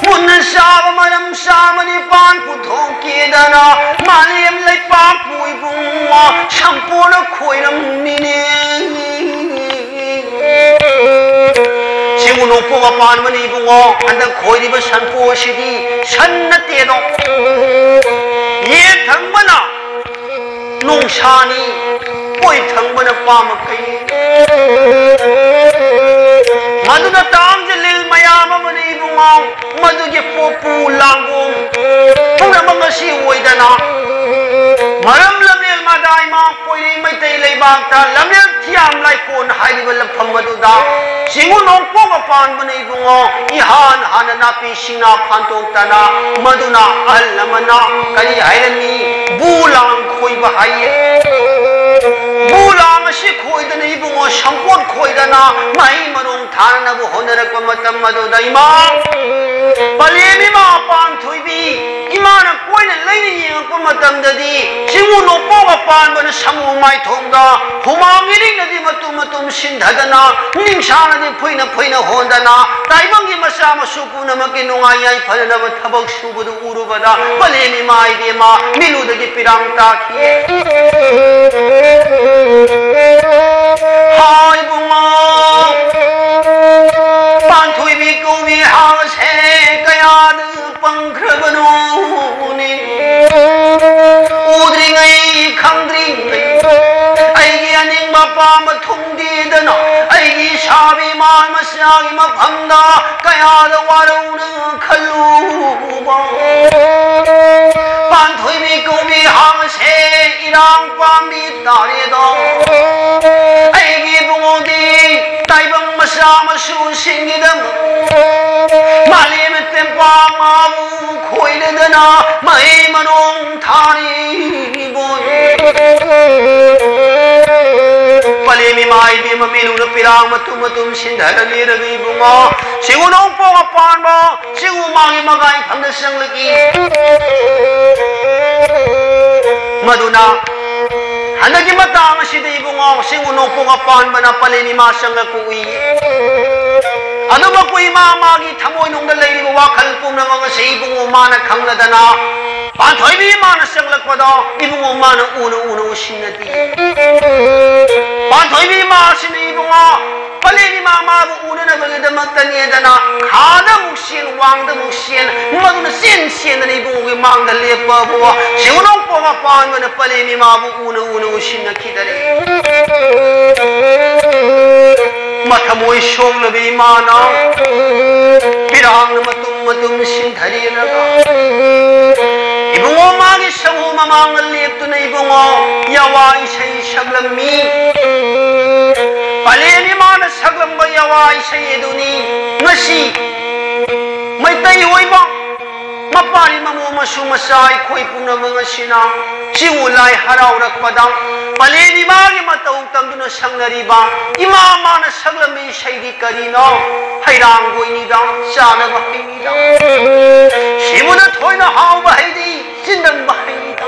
ꯃꯨꯟꯅ ꯆꯥꯕ ꯃꯔꯝ ꯆꯥꯃ ꯅꯤꯄꯥꯟ ꯄꯨꯊꯣꯛꯈꯤꯗꯅ ꯃꯥꯂꯦꯝ ꯂꯩꯄꯥꯛꯄꯨ ꯏꯕꯨꯡꯉꯣ ꯁꯝꯄꯣꯅ ꯈꯣꯏꯔꯝꯃꯤꯅꯦ꯫ ꯁꯤꯕꯨ ꯅꯣꯡꯄꯣꯛ ꯃꯄꯥꯟꯕꯅꯤ ꯏꯕꯨꯡꯉꯣ, ꯍꯟꯗꯛ ꯈꯣꯏꯔꯤꯕ ꯁꯟꯄꯣ ꯑꯁꯤꯗꯤ ꯁꯟ ꯅꯠꯇꯦꯗꯣ꯫ ꯌꯦꯠ ꯊꯪꯕꯅ ꯅꯣꯡꯁꯥꯅꯤ, ꯑꯣꯏ ꯊꯪꯕꯅ ꯄꯥꯃꯀꯩ꯫ ꯃꯗꯨꯅ ꯇꯥꯡꯖ ꯂꯤꯜ ꯃꯌꯥꯝ ꯑꯃꯅ ꯏꯕꯨꯡꯉꯣ, ꯃꯗꯨꯒꯤ ꯄꯣꯠꯄꯨ ꯂꯥꯡꯕꯣꯡ ꯄꯨꯝꯅꯃꯛ ꯑꯁꯤ ꯑꯣꯏꯗꯅ ꯃꯔꯝ ꯂꯝꯂꯦꯜ ꯃꯥꯗ ꯏꯃꯥ ꯀꯣꯏꯔꯤ ꯃꯩꯇꯩ ꯂꯩꯕꯥꯛꯇ ꯂꯝꯂꯦꯜ ꯊꯤꯌꯥꯝ ꯂꯥꯏꯀꯣꯟ ꯍꯥꯏꯔꯤꯕ ꯂꯝꯐꯝ ꯑꯗꯨꯗ ꯁꯤꯡꯎ ꯅꯣꯡꯄꯣꯛ ꯃꯄꯥꯟꯕꯅ ꯏꯕꯨꯡꯉꯣ, ꯏꯍꯥꯟ ꯍꯥꯟꯅ ꯅꯥꯄꯤ ꯁꯤꯡꯅꯥ ꯐꯥꯟꯗꯣꯛꯇꯅ, ꯃꯗꯨꯅ ꯑꯍꯜ ꯑꯃꯅ ꯀꯔꯤ ꯍꯥꯏꯔꯝꯃꯤ? ꯕꯨ ꯂꯥꯡ ꯈꯣꯏꯕ ꯍꯥꯏꯌꯦ꯫ ꯕꯨ ꯂꯥꯡ ꯑꯁꯤ ꯈꯣꯏꯗꯅ ꯏꯕꯨꯡꯉꯣ, ꯁꯝꯄꯣꯠ ꯈꯣꯏꯗꯅ ꯃꯍꯩ ꯃꯔꯣꯡ ꯊꯥꯅꯅꯕ ꯍꯣꯠꯅꯔꯛꯄ ꯃꯇꯝ ꯑꯗꯨꯗ ꯏꯃꯥ ꯄꯂꯦꯝ ꯏꯃꯥ ꯄꯥꯟꯊꯣꯏꯕꯤ ꯏꯃꯥꯅ ꯀꯣꯏꯅ ꯂꯩꯅ ꯌꯦꯡꯉꯛꯄ ꯃꯇꯝꯗꯗꯤ ꯁꯤꯡꯎ ꯅꯣꯡꯄꯣꯛ ꯃꯄꯥꯟꯕꯅ ꯁꯃꯨ ꯃꯥꯏꯊꯣꯡꯗ ꯍꯨꯃꯥꯡ ꯏꯔꯤꯛꯅꯗꯤ ꯃꯇꯨꯝ ꯃꯇꯨꯝ ꯁꯤꯟꯊꯗꯅ, ꯅꯤꯡꯁꯥꯅꯗꯤ ꯐꯨꯏꯅ ꯐꯨꯏꯅ ꯍꯣꯟꯗꯅ, ꯇꯥꯏꯕꯪꯒꯤ ꯃꯆꯥ ꯃꯁꯨ ꯄꯨꯝꯅꯃꯛꯀꯤ ꯅꯨꯡꯉꯥꯏ ꯌꯥꯏꯐꯅꯅꯕ ꯊꯕꯛ ꯁꯨꯕꯗꯨ ꯎꯔꯨꯕꯗ ꯄꯂꯦꯝ ꯏꯃꯥ ꯏꯕꯦꯝꯃ ꯃꯤꯠꯂꯨꯗꯒꯤ ꯄꯤꯔꯥꯡ ꯇꯥꯈꯤ꯫ ꯍꯥꯏ ꯏꯕꯨꯡꯉꯣ, ꯄꯥꯟꯊꯣꯏꯕꯤ ꯀꯧꯕꯤ ꯍꯥꯏꯕꯁꯦ ꯀꯌꯥꯗ ꯄꯪꯈ꯭ꯔꯕꯅꯣꯅꯦ꯫ ꯎꯗ꯭ꯔꯤꯉꯩ ꯈꯪꯗ꯭ꯔꯤꯉꯩ ꯑꯩꯒꯤ ꯑꯅꯤꯡꯕ ꯑꯄꯥꯝꯕ ꯊꯨꯡꯗꯦꯗꯅ ꯑꯩꯒꯤ ꯏꯁꯥꯕꯤ ꯏꯃꯥ ꯃꯆꯥꯒꯤ ꯃꯐꯝꯗ ꯀꯌꯥꯗ ꯋꯥꯔꯧꯅ ꯈꯜꯂꯨꯕ꯫ ꯄꯥꯟꯊꯣꯏꯕꯤ ꯀꯧꯕꯤ ꯍꯥꯏꯕꯁꯦ ꯏꯔꯥꯡ ꯄꯥꯝꯕꯤ ꯇꯥꯔꯦꯗꯣ꯫ ꯑꯩꯒꯤ ꯏꯕꯨꯡꯉꯣꯗꯤ ꯇꯥꯏꯕꯪ ꯃꯆꯥ ꯃꯁꯨꯁꯤꯡꯒꯤꯗꯃꯛ ꯃꯥꯂꯦꯝ ꯇꯦꯝꯄꯥꯛ ꯃꯥꯕꯨ ꯈꯣꯏꯅꯗꯅ ꯃꯍꯩ ꯃꯔꯣꯡ ꯊꯥꯔꯤꯕꯣꯏ꯫ ꯄꯂꯦꯝ ꯏꯃꯥ ꯏꯕꯦꯝꯃ ꯃꯤꯠꯂꯨꯅ ꯄꯤꯔꯥꯡ ꯃꯇꯨꯝ ꯃꯇꯨꯝ ꯁꯤꯟꯊꯔ ꯂꯩꯔꯒ ꯏꯕꯨꯡꯉꯣ, ꯁꯤꯡꯎ ꯅꯣꯡꯄꯣꯛ ꯃꯄꯥꯟꯕ ꯁꯤꯡꯎ ꯃꯥꯒꯤ ꯃꯒꯥꯏ ꯐꯝꯗ ꯆꯪꯂꯛꯏ꯫ ꯃꯗꯨꯅ ꯍꯟꯗꯛꯀꯤ ꯃꯇꯥꯡ ꯑꯁꯤꯗ ꯏꯕꯨꯡꯉꯣ, ꯁꯤꯡꯎ ꯅꯣꯡꯄꯣꯛ ꯃꯄꯥꯟꯕꯅ ꯄꯂꯦꯝ ꯏꯃꯥ ꯆꯪꯂꯛꯄ ꯎꯏ꯫ ꯑꯗꯨꯃꯛꯄꯨ ꯏꯃꯥ ꯃꯥꯒꯤ ꯊꯃꯣꯏꯅꯨꯡꯗ ꯂꯩꯔꯤꯕ ꯋꯥꯈꯜ ꯄꯨꯝꯅꯃꯛ ꯑꯁꯤ ꯏꯕꯨꯡꯉꯣ ꯃꯥꯅ ꯈꯪꯂꯗꯅ, ꯄꯥꯟꯊꯣꯏꯕꯤ ꯏꯃꯥꯅ ꯆꯪꯂꯛꯄꯗꯣ ꯏꯕꯨꯡꯉꯣ ꯃꯥꯅ ꯎꯅ ꯎꯅ ꯎꯁꯤꯟꯅꯗꯦ꯫ ꯄꯥꯟꯊꯣꯏꯕꯤ ꯏꯃꯥꯁꯤꯅ ꯏꯕꯨꯡꯉꯣ ꯄꯂꯦꯝ ꯏꯃꯥ ꯃꯥꯕꯨ ꯎꯅꯅꯕꯒꯤꯗꯃꯛꯇꯅꯦꯗꯅ ꯈꯥꯗ ꯑꯃꯨꯛ ꯆꯦꯟ, ꯋꯥꯡꯗ ꯑꯃꯨꯛ ꯆꯦꯟ, ꯃꯗꯨꯅ ꯆꯦꯟ ꯆꯦꯟꯗꯅ ꯏꯕꯨꯡꯉꯣꯒꯤ ꯃꯥꯡꯗ ꯂꯦꯞꯄꯕꯨ ꯁꯤꯡꯎ ꯅꯣꯡꯄꯣꯛ ꯃꯄꯥꯟꯕꯅ ꯄꯂꯦꯝ ꯏꯃꯥꯕꯨ ꯎꯅ ꯎꯅ ꯎꯁꯤꯟꯅꯈꯤꯗꯔꯦ꯫ ꯃꯊꯃꯣꯏ ꯁꯣꯛꯂꯕ ꯏꯃꯥꯅ ꯄꯤꯔꯥꯡꯅ ꯃꯇꯨꯝ ꯃꯇꯨꯝ ꯁꯤꯟꯊꯔꯦꯅꯒ ꯏꯕꯨꯡꯉꯣ ꯃꯥꯒꯤ ꯁꯃꯨ ꯃꯥꯡꯗ ꯂꯦꯞꯇꯨꯅ ꯏꯕꯨꯡꯉꯣ, ꯌꯥꯋꯥ ꯏꯁꯩ ꯁꯛꯂꯝꯃꯤ꯫ ꯄꯂꯦꯟ ꯏꯃꯥꯅ ꯁꯛꯂꯝꯕ ꯌꯥꯋꯥ ꯏꯁꯩ ꯑꯗꯨꯅꯤ ꯉꯁꯤ ꯃꯩꯇꯩ ꯑꯣꯏꯕ ꯃꯄꯥꯔꯤ ꯃꯃꯧ ꯃꯁꯨ ꯃꯆꯥ ꯑꯩꯈꯣꯏ ꯄꯨꯝꯅꯃꯛ ꯑꯁꯤꯅ ꯆꯤꯡꯉꯨ ꯂꯥꯏ ꯍꯔꯥꯎꯔꯛꯄꯗ ꯄꯂꯦꯟ ꯏꯃꯥꯒꯤ ꯃꯇꯧ ꯇꯝꯗꯨꯅ ꯁꯛꯅꯔꯤꯕ ꯏꯃꯥ ꯃꯥꯅ ꯁꯛꯂꯝꯕ ꯏꯁꯩꯗꯤ ꯀꯔꯤꯅꯣ? ꯍꯩꯔꯥꯡꯒꯣꯏꯅꯤꯗ, ꯆꯥꯅꯕ ꯍꯩꯅꯤꯗ, ꯁꯤꯕꯨꯅ ꯊꯣꯏꯅ ꯍꯥꯎꯕ ꯍꯩꯗꯤ, ꯆꯤꯟꯗꯝꯕ ꯍꯩꯅꯤꯗ꯫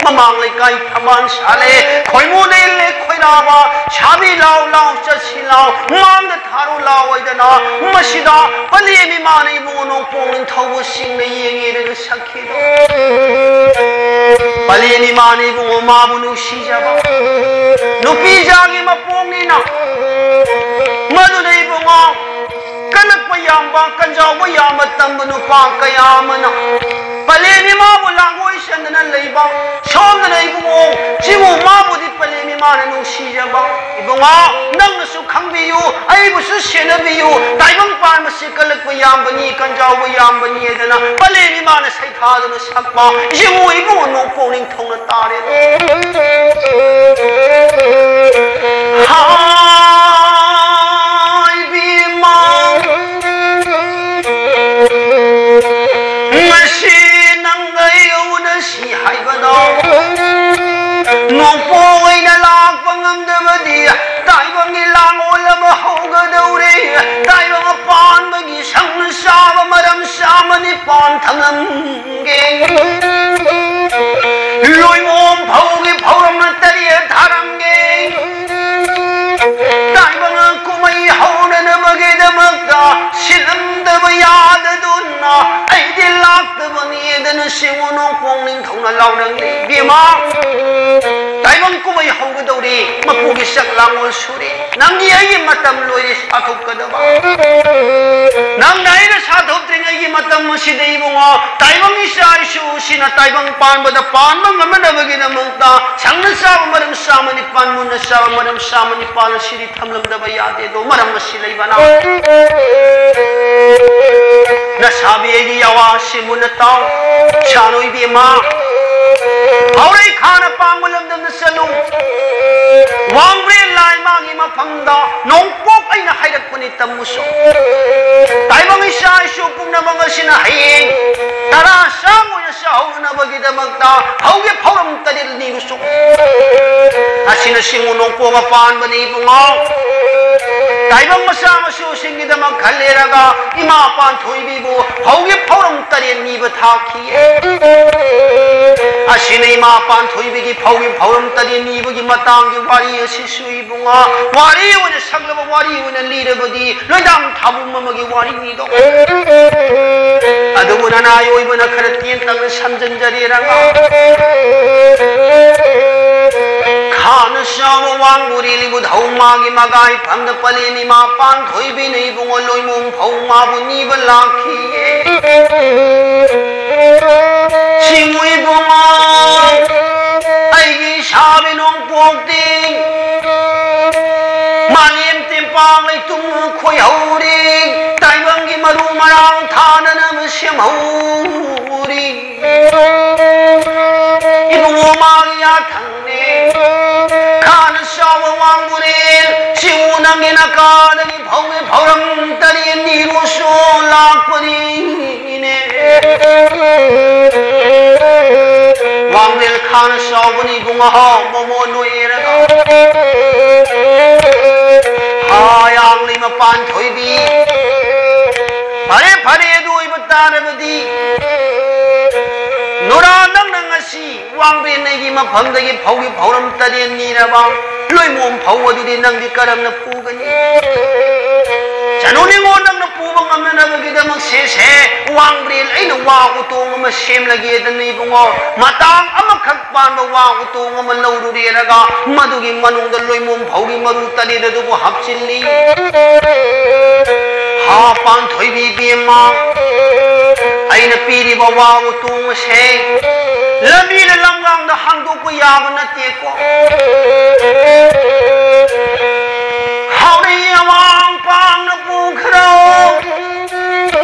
ꯃꯃꯥꯡ ꯂꯩꯀꯥꯏ ꯊꯝꯕꯥꯜ ꯁꯥꯠꯂꯦ, ꯈꯣꯏꯃꯨꯗ ꯏꯜꯂꯦ ꯈꯣꯏꯔꯥꯕ, ꯁꯥꯕꯤ ꯂꯥꯎ ꯂꯥꯎ ꯆꯠꯁꯤ ꯂꯥꯎ, ꯃꯥꯡꯗ ꯊꯥꯔꯨ ꯂꯥꯎ ꯍꯥꯏꯗꯅ, ꯃꯁꯤꯗ ꯄꯂꯦꯝ ꯏꯃꯥꯅ ꯏꯕꯨꯡꯉꯣ ꯅꯣꯡꯄꯣꯛ ꯅꯤꯡꯊꯧꯕꯨ ꯁꯤꯡꯅ ꯌꯦꯡꯉꯦꯗꯅ ꯁꯛꯈꯤꯗꯣ꯫ ꯄꯂꯦꯝ ꯏꯃꯥꯅ ꯏꯕꯨꯡꯉꯣ ꯃꯥꯕꯨ ꯅꯨꯡꯁꯤꯖꯕ, ꯅꯨꯄꯤ ꯖꯥꯒꯤ ꯃꯄꯣꯛꯅꯤꯅ, ꯃꯗꯨꯅ ꯏꯕꯨꯡꯉꯣ ꯀꯜꯂꯛꯄ ꯌꯥꯝꯕ, ꯀꯟꯖꯥꯎꯕ ꯌꯥꯝꯕ ꯇꯝꯕ ꯅꯨꯄꯥ ꯀꯌꯥ ꯑꯃꯅ ꯄꯂꯦꯝ ꯏꯃꯥꯕꯨ ꯂꯥꯡꯒꯣꯏ ꯆꯟꯗꯅ ꯂꯩꯕ, ꯁꯣꯝꯗꯅ ꯏꯕꯨꯡꯉꯣ ꯆꯤꯡꯉꯨ ꯃꯥꯕꯨꯗꯤ ꯄꯂꯦꯝ ꯏꯃꯥꯅ ꯅꯨꯡꯁꯤꯖꯕ, ꯏꯕꯨꯡꯉꯣ ꯅꯪꯅꯁꯨ ꯈꯪꯕꯤꯌꯨ, ꯑꯩꯕꯨꯁꯨ ꯁꯦꯟꯅꯕꯤꯌꯨ, ꯇꯥꯏꯕꯪ ꯄꯥꯟꯕꯁꯤ ꯀꯜꯂꯛꯄ ꯌꯥꯝꯕꯅꯤ, ꯀꯟꯖꯥꯎꯕ ꯌꯥꯝꯕꯅꯤ ꯍꯥꯏꯗꯅ ꯄꯂꯦꯝ ꯏꯃꯥꯅ ꯁꯩꯊꯥꯗꯨꯅ ꯁꯛꯄ ꯌꯦꯡꯉꯨ ꯏꯕꯨꯡꯉꯣ ꯅꯣꯡꯄꯣꯛ ꯅꯤꯡꯊꯧꯅ ꯇꯥꯔꯦ꯫ ꯍꯥꯏꯕꯤꯃ ꯉꯁꯤ ꯅꯪ ꯑꯩꯒ ꯎꯅꯁꯤ ꯍꯥꯏꯕꯗꯣ ꯅꯣꯡꯄꯣꯛ ꯑꯣꯏꯅ ꯂꯥꯛꯄ ꯉꯝꯗꯕꯗꯤ ꯇꯥꯏꯕꯪꯒꯤ ꯂꯥꯡꯑꯣꯜ ꯑꯃ ꯍꯧꯒꯗꯧꯔꯦ꯫ ꯇꯥꯏꯕꯪ ꯑꯄꯥꯟꯕꯒꯤ ꯁꯪꯅ ꯆꯥꯕ ꯃꯔꯝ ꯆꯥꯃ ꯅꯤꯄꯥꯟ ꯊꯝꯂꯝꯒꯦ꯫ ꯂꯣꯏꯃꯣꯝ ꯐꯧꯒꯤ ꯐꯧꯔꯝꯅ ꯇꯔꯦꯠ ꯊꯥꯔꯝꯒꯦ꯫ ꯇꯥꯏꯕꯪ ꯀꯨꯝꯍꯩ ꯍꯧꯅꯅꯕꯒꯤꯗꯃꯛꯇ ꯁꯤꯜꯂꯝꯗꯕ ꯌꯥꯗꯗꯨꯅ ꯑꯩꯗꯤ ꯂꯥꯛꯇꯕꯅꯤ ꯍꯥꯏꯗꯅ ꯁꯤꯡꯉꯨ ꯅꯣꯡꯄꯣꯛ ꯅꯤꯡꯊꯧꯅ ꯂꯥꯎꯔꯝꯂꯤ꯫ ꯏꯕꯦꯝꯃ, ꯇꯥꯏꯕꯪ ꯀꯨꯝꯍꯩ ꯍꯧꯒꯗꯧꯔꯤ, ꯃꯄꯨꯒꯤ ꯆꯥꯛ ꯂꯥꯡꯑꯣꯜ ꯁꯨꯔꯤ꯫ ꯅꯪꯒꯤ ꯑꯩꯒꯤ ꯃꯇꯝ ꯂꯣꯏꯔꯦ ꯁꯥꯊꯣꯛꯀꯗꯕ꯫ ꯅꯪꯅ ꯑꯩꯅ ꯁꯥꯊꯣꯛꯇ꯭ꯔꯤꯉꯩꯒꯤ ꯃꯇꯝ ꯑꯁꯤꯗ ꯏꯕꯨꯡꯉꯣ, ꯇꯥꯏꯕꯪ ꯏꯆꯥ ꯏꯁꯨꯁꯤꯅ ꯇꯥꯏꯕꯪ ꯄꯥꯟꯕꯗ ꯄꯥꯟꯕ ꯉꯝꯅꯅꯕꯒꯤꯗꯃꯛꯇ ꯁꯪꯅ ꯆꯥꯕ ꯃꯔꯝ ꯆꯥꯝꯃ ꯅꯤꯄꯥꯜ, ꯃꯨꯟꯅ ꯆꯥꯕ ꯃꯔꯝ ꯆꯥꯝꯃ ꯅꯤꯄꯥꯜ ꯑꯁꯤꯗꯤ ꯊꯝꯂꯝꯗꯕ ꯌꯥꯗꯦꯗꯣ꯫ ꯃꯔꯝ ꯑꯁꯤ ꯂꯩꯕꯅ ꯅꯁꯥꯕꯤ ꯑꯩꯒꯤ ꯌꯥꯋꯥꯁꯤ ꯃꯨꯟꯅ ꯇꯥꯎ꯫ ꯏꯆꯥꯅꯨ ꯏꯕꯦꯝꯃ, ꯍꯧꯔꯩ ꯈꯥꯅ ꯄꯥꯡꯕ ꯂꯝꯗꯝꯗ ꯆꯠꯂꯨ꯫ ꯋꯥꯡꯕ꯭ꯔꯦꯟ ꯂꯥꯏ ꯃꯥꯒꯤ ꯃꯐꯝꯗ ꯅꯣꯡꯄꯣꯛ ꯑꯩꯅ ꯍꯥꯏꯔꯛꯄꯅꯤ ꯇꯝꯃꯨꯁꯨ꯫ ꯇꯥꯏꯕꯪ ꯏꯆꯥ ꯏꯁꯨ ꯄꯨꯝꯅꯃꯛ ꯑꯁꯤꯅ ꯍꯌꯦꯡ ꯇꯔꯥ ꯆꯥꯝ ꯑꯣꯏꯅ ꯆꯥꯍꯧꯅꯅꯕꯒꯤꯗꯃꯛꯇ ꯍꯧꯒꯤ ꯐꯧꯔꯝ ꯇꯔꯦꯠ ꯅꯤꯔꯨꯁꯨ꯫ ꯑꯁꯤꯅ ꯁꯤꯡꯉꯨ ꯅꯣꯡꯄꯣꯛ ꯑꯄꯥꯟꯕꯅꯤ ꯏꯕꯨꯡꯉꯣ꯫ ꯇꯥꯏꯕꯪ ꯃꯆꯥ ꯃꯁꯨꯁꯤꯡꯒꯤꯗꯃꯛ ꯈꯜꯂꯦꯔꯒ ꯏꯃꯥ ꯄꯥꯟꯊꯣꯏꯕꯤꯕꯨ ꯍꯧꯒꯤ ꯐꯧꯔꯝ ꯇꯔꯦꯠ ꯅꯤꯕ ꯊꯥꯈꯤ꯫ ꯑꯁꯤꯅ ꯏꯃꯥ ꯄꯥꯟꯊꯣꯏꯕꯤꯒꯤ ꯐꯧꯒꯤ ꯐꯧꯔꯝ ꯇꯔꯦꯠ ꯅꯤꯕꯒꯤ ꯃꯇꯥꯡꯒꯤ ꯋꯥꯔꯤ ꯑꯁꯤꯁꯨ ꯏꯕꯨꯡꯉꯣ, ꯋꯥꯔꯤ ꯑꯣꯏꯅ ꯁꯛꯂꯕ ꯋꯥꯔꯤ ꯑꯣꯏꯅ ꯂꯤꯔꯕꯗꯤ ꯂꯣꯏꯗꯥꯝ ꯊꯥꯕꯨꯝ ꯑꯃꯒꯤ ꯋꯥꯔꯤꯅꯤꯗꯣ꯫ ꯑꯗꯨꯕꯨ ꯅꯅꯥꯏ ꯑꯣꯏꯕꯅ ꯈꯔ ꯇꯦꯟꯇꯛꯅ ꯁꯝꯖꯤꯟꯖꯔꯦꯔꯒ, ꯈꯥꯅ ꯆꯥꯎꯕ ꯋꯥꯡꯕꯨꯔꯦꯜ ꯏꯕꯨꯙꯧ ꯃꯥꯒꯤ ꯃꯒꯥꯏ ꯐꯝꯗ ꯄꯂꯦꯟ ꯏꯃꯥ ꯄꯥꯟꯊꯣꯏꯕꯤꯅ ꯏꯕꯨꯡꯉꯣ ꯂꯣꯏꯃꯣꯝ ꯐꯧ ꯃꯥꯕꯨ ꯅꯤꯕ ꯂꯥꯛꯈꯤꯌꯦ꯫ ꯁꯤꯡꯉꯨ ꯏꯕꯨꯡꯉꯣ, ꯑꯩꯒꯤ ꯏꯁꯥꯕꯤ ꯅꯣꯡꯄꯣꯛꯇꯤ ꯃꯥꯂꯦꯝ ꯇꯦꯝꯄꯥꯛ ꯂꯩꯇꯨꯝ ꯈꯣꯏꯍꯧꯔꯤ꯫ ꯇꯥꯏꯕꯪꯒꯤ ꯃꯔꯨ ꯃꯔꯥꯡ ꯊꯥꯅꯅꯕ ꯁꯦꯝꯍꯧꯔꯤ꯫ ꯏꯕꯨꯡꯉꯣ ꯃꯥꯒꯤ ꯌꯥꯊꯪꯅꯦ꯫ ꯈꯥꯅ ꯆꯥꯎꯕ ꯋꯥꯡꯕꯨꯔꯦꯜ ꯁꯤꯡꯉꯨ ꯅꯪꯒꯤ ꯅꯀꯥꯗꯒꯤ ꯐꯧꯒꯤ ꯐꯧꯔꯝ ꯇꯔꯦꯠ ꯅꯤꯔꯨꯁꯨ ꯂꯥꯛꯄꯅꯤꯅꯦ꯫ ꯋꯥꯡꯕ꯭ꯔꯦꯜ ꯈꯥꯅ ꯆꯥꯎꯕꯅꯤ ꯏꯕꯨꯡꯉꯣ ꯃꯣꯃꯣꯟ ꯑꯣꯏꯔꯒ꯫ ꯍꯥ, ꯌꯥꯡꯂꯤ ꯃꯄꯥꯟ ꯊꯣꯏꯕꯤ꯫ ꯐꯔꯦ, ꯐꯔꯦ, ꯑꯗꯨ ꯑꯣꯏꯕ ꯇꯥꯔꯕꯗꯤ ꯅꯨꯔꯥ, ꯅꯪꯅ ꯉꯁꯤ ꯋꯥꯡꯕ꯭ꯔꯦꯟ ꯑꯩꯒꯤ ꯃꯐꯝꯗꯒꯤ ꯐꯧꯒꯤ ꯐꯧꯔꯝ ꯇꯔꯦꯠ ꯅꯤꯔꯕ ꯂꯣꯏꯃꯣꯝ ꯐꯧ ꯑꯗꯨꯗꯤ ꯅꯪꯗꯤ ꯀꯔꯝꯅ ꯄꯨꯒꯅꯤ? ꯆꯅꯨ ꯅꯤꯉꯣꯜ, ꯅꯪꯅ ꯄꯨꯕ ꯉꯝꯅꯅꯕꯒꯤꯗꯃꯛ ꯁꯦꯁꯦ ꯋꯥꯡꯕ꯭ꯔꯦꯜ ꯑꯩꯅ ꯋꯥ ꯎꯇꯣꯡ ꯑꯃ ꯁꯦꯝꯂꯒꯦꯗꯅ ꯏꯕꯨꯡꯉꯣ꯫ ꯃꯇꯥꯡ ꯑꯃꯈꯛ ꯄꯥꯟꯕ ꯋꯥ ꯎꯇꯣꯡ ꯑꯃ ꯂꯧꯔꯨꯔꯦꯔꯒ ꯃꯗꯨꯒꯤ ꯃꯅꯨꯡꯗ ꯂꯣꯏꯃꯣꯝ ꯐꯧꯒꯤ ꯃꯔꯨ ꯇꯔꯦꯠ ꯑꯗꯨꯕꯨ ꯍꯥꯞꯆꯤꯜꯂꯤ꯫ ꯄꯥꯟꯊꯣꯏꯕꯤ ꯏꯕꯦꯝꯃ, ꯑꯩꯅ ꯄꯤꯔꯤꯕ ꯋꯥ ꯎꯇꯣꯡ ꯑꯁꯦ ꯂꯝꯕꯤꯗ ꯂꯝꯒꯥꯡꯗ ꯍꯥꯡꯗꯣꯛꯄ ꯌꯥꯕ ꯅꯠꯇꯦꯀꯣ꯫ ꯍꯥꯎꯔꯩ ꯑꯋꯥꯡ ꯄꯥꯡꯅ ꯄꯨꯈ꯭ꯔꯣ꯫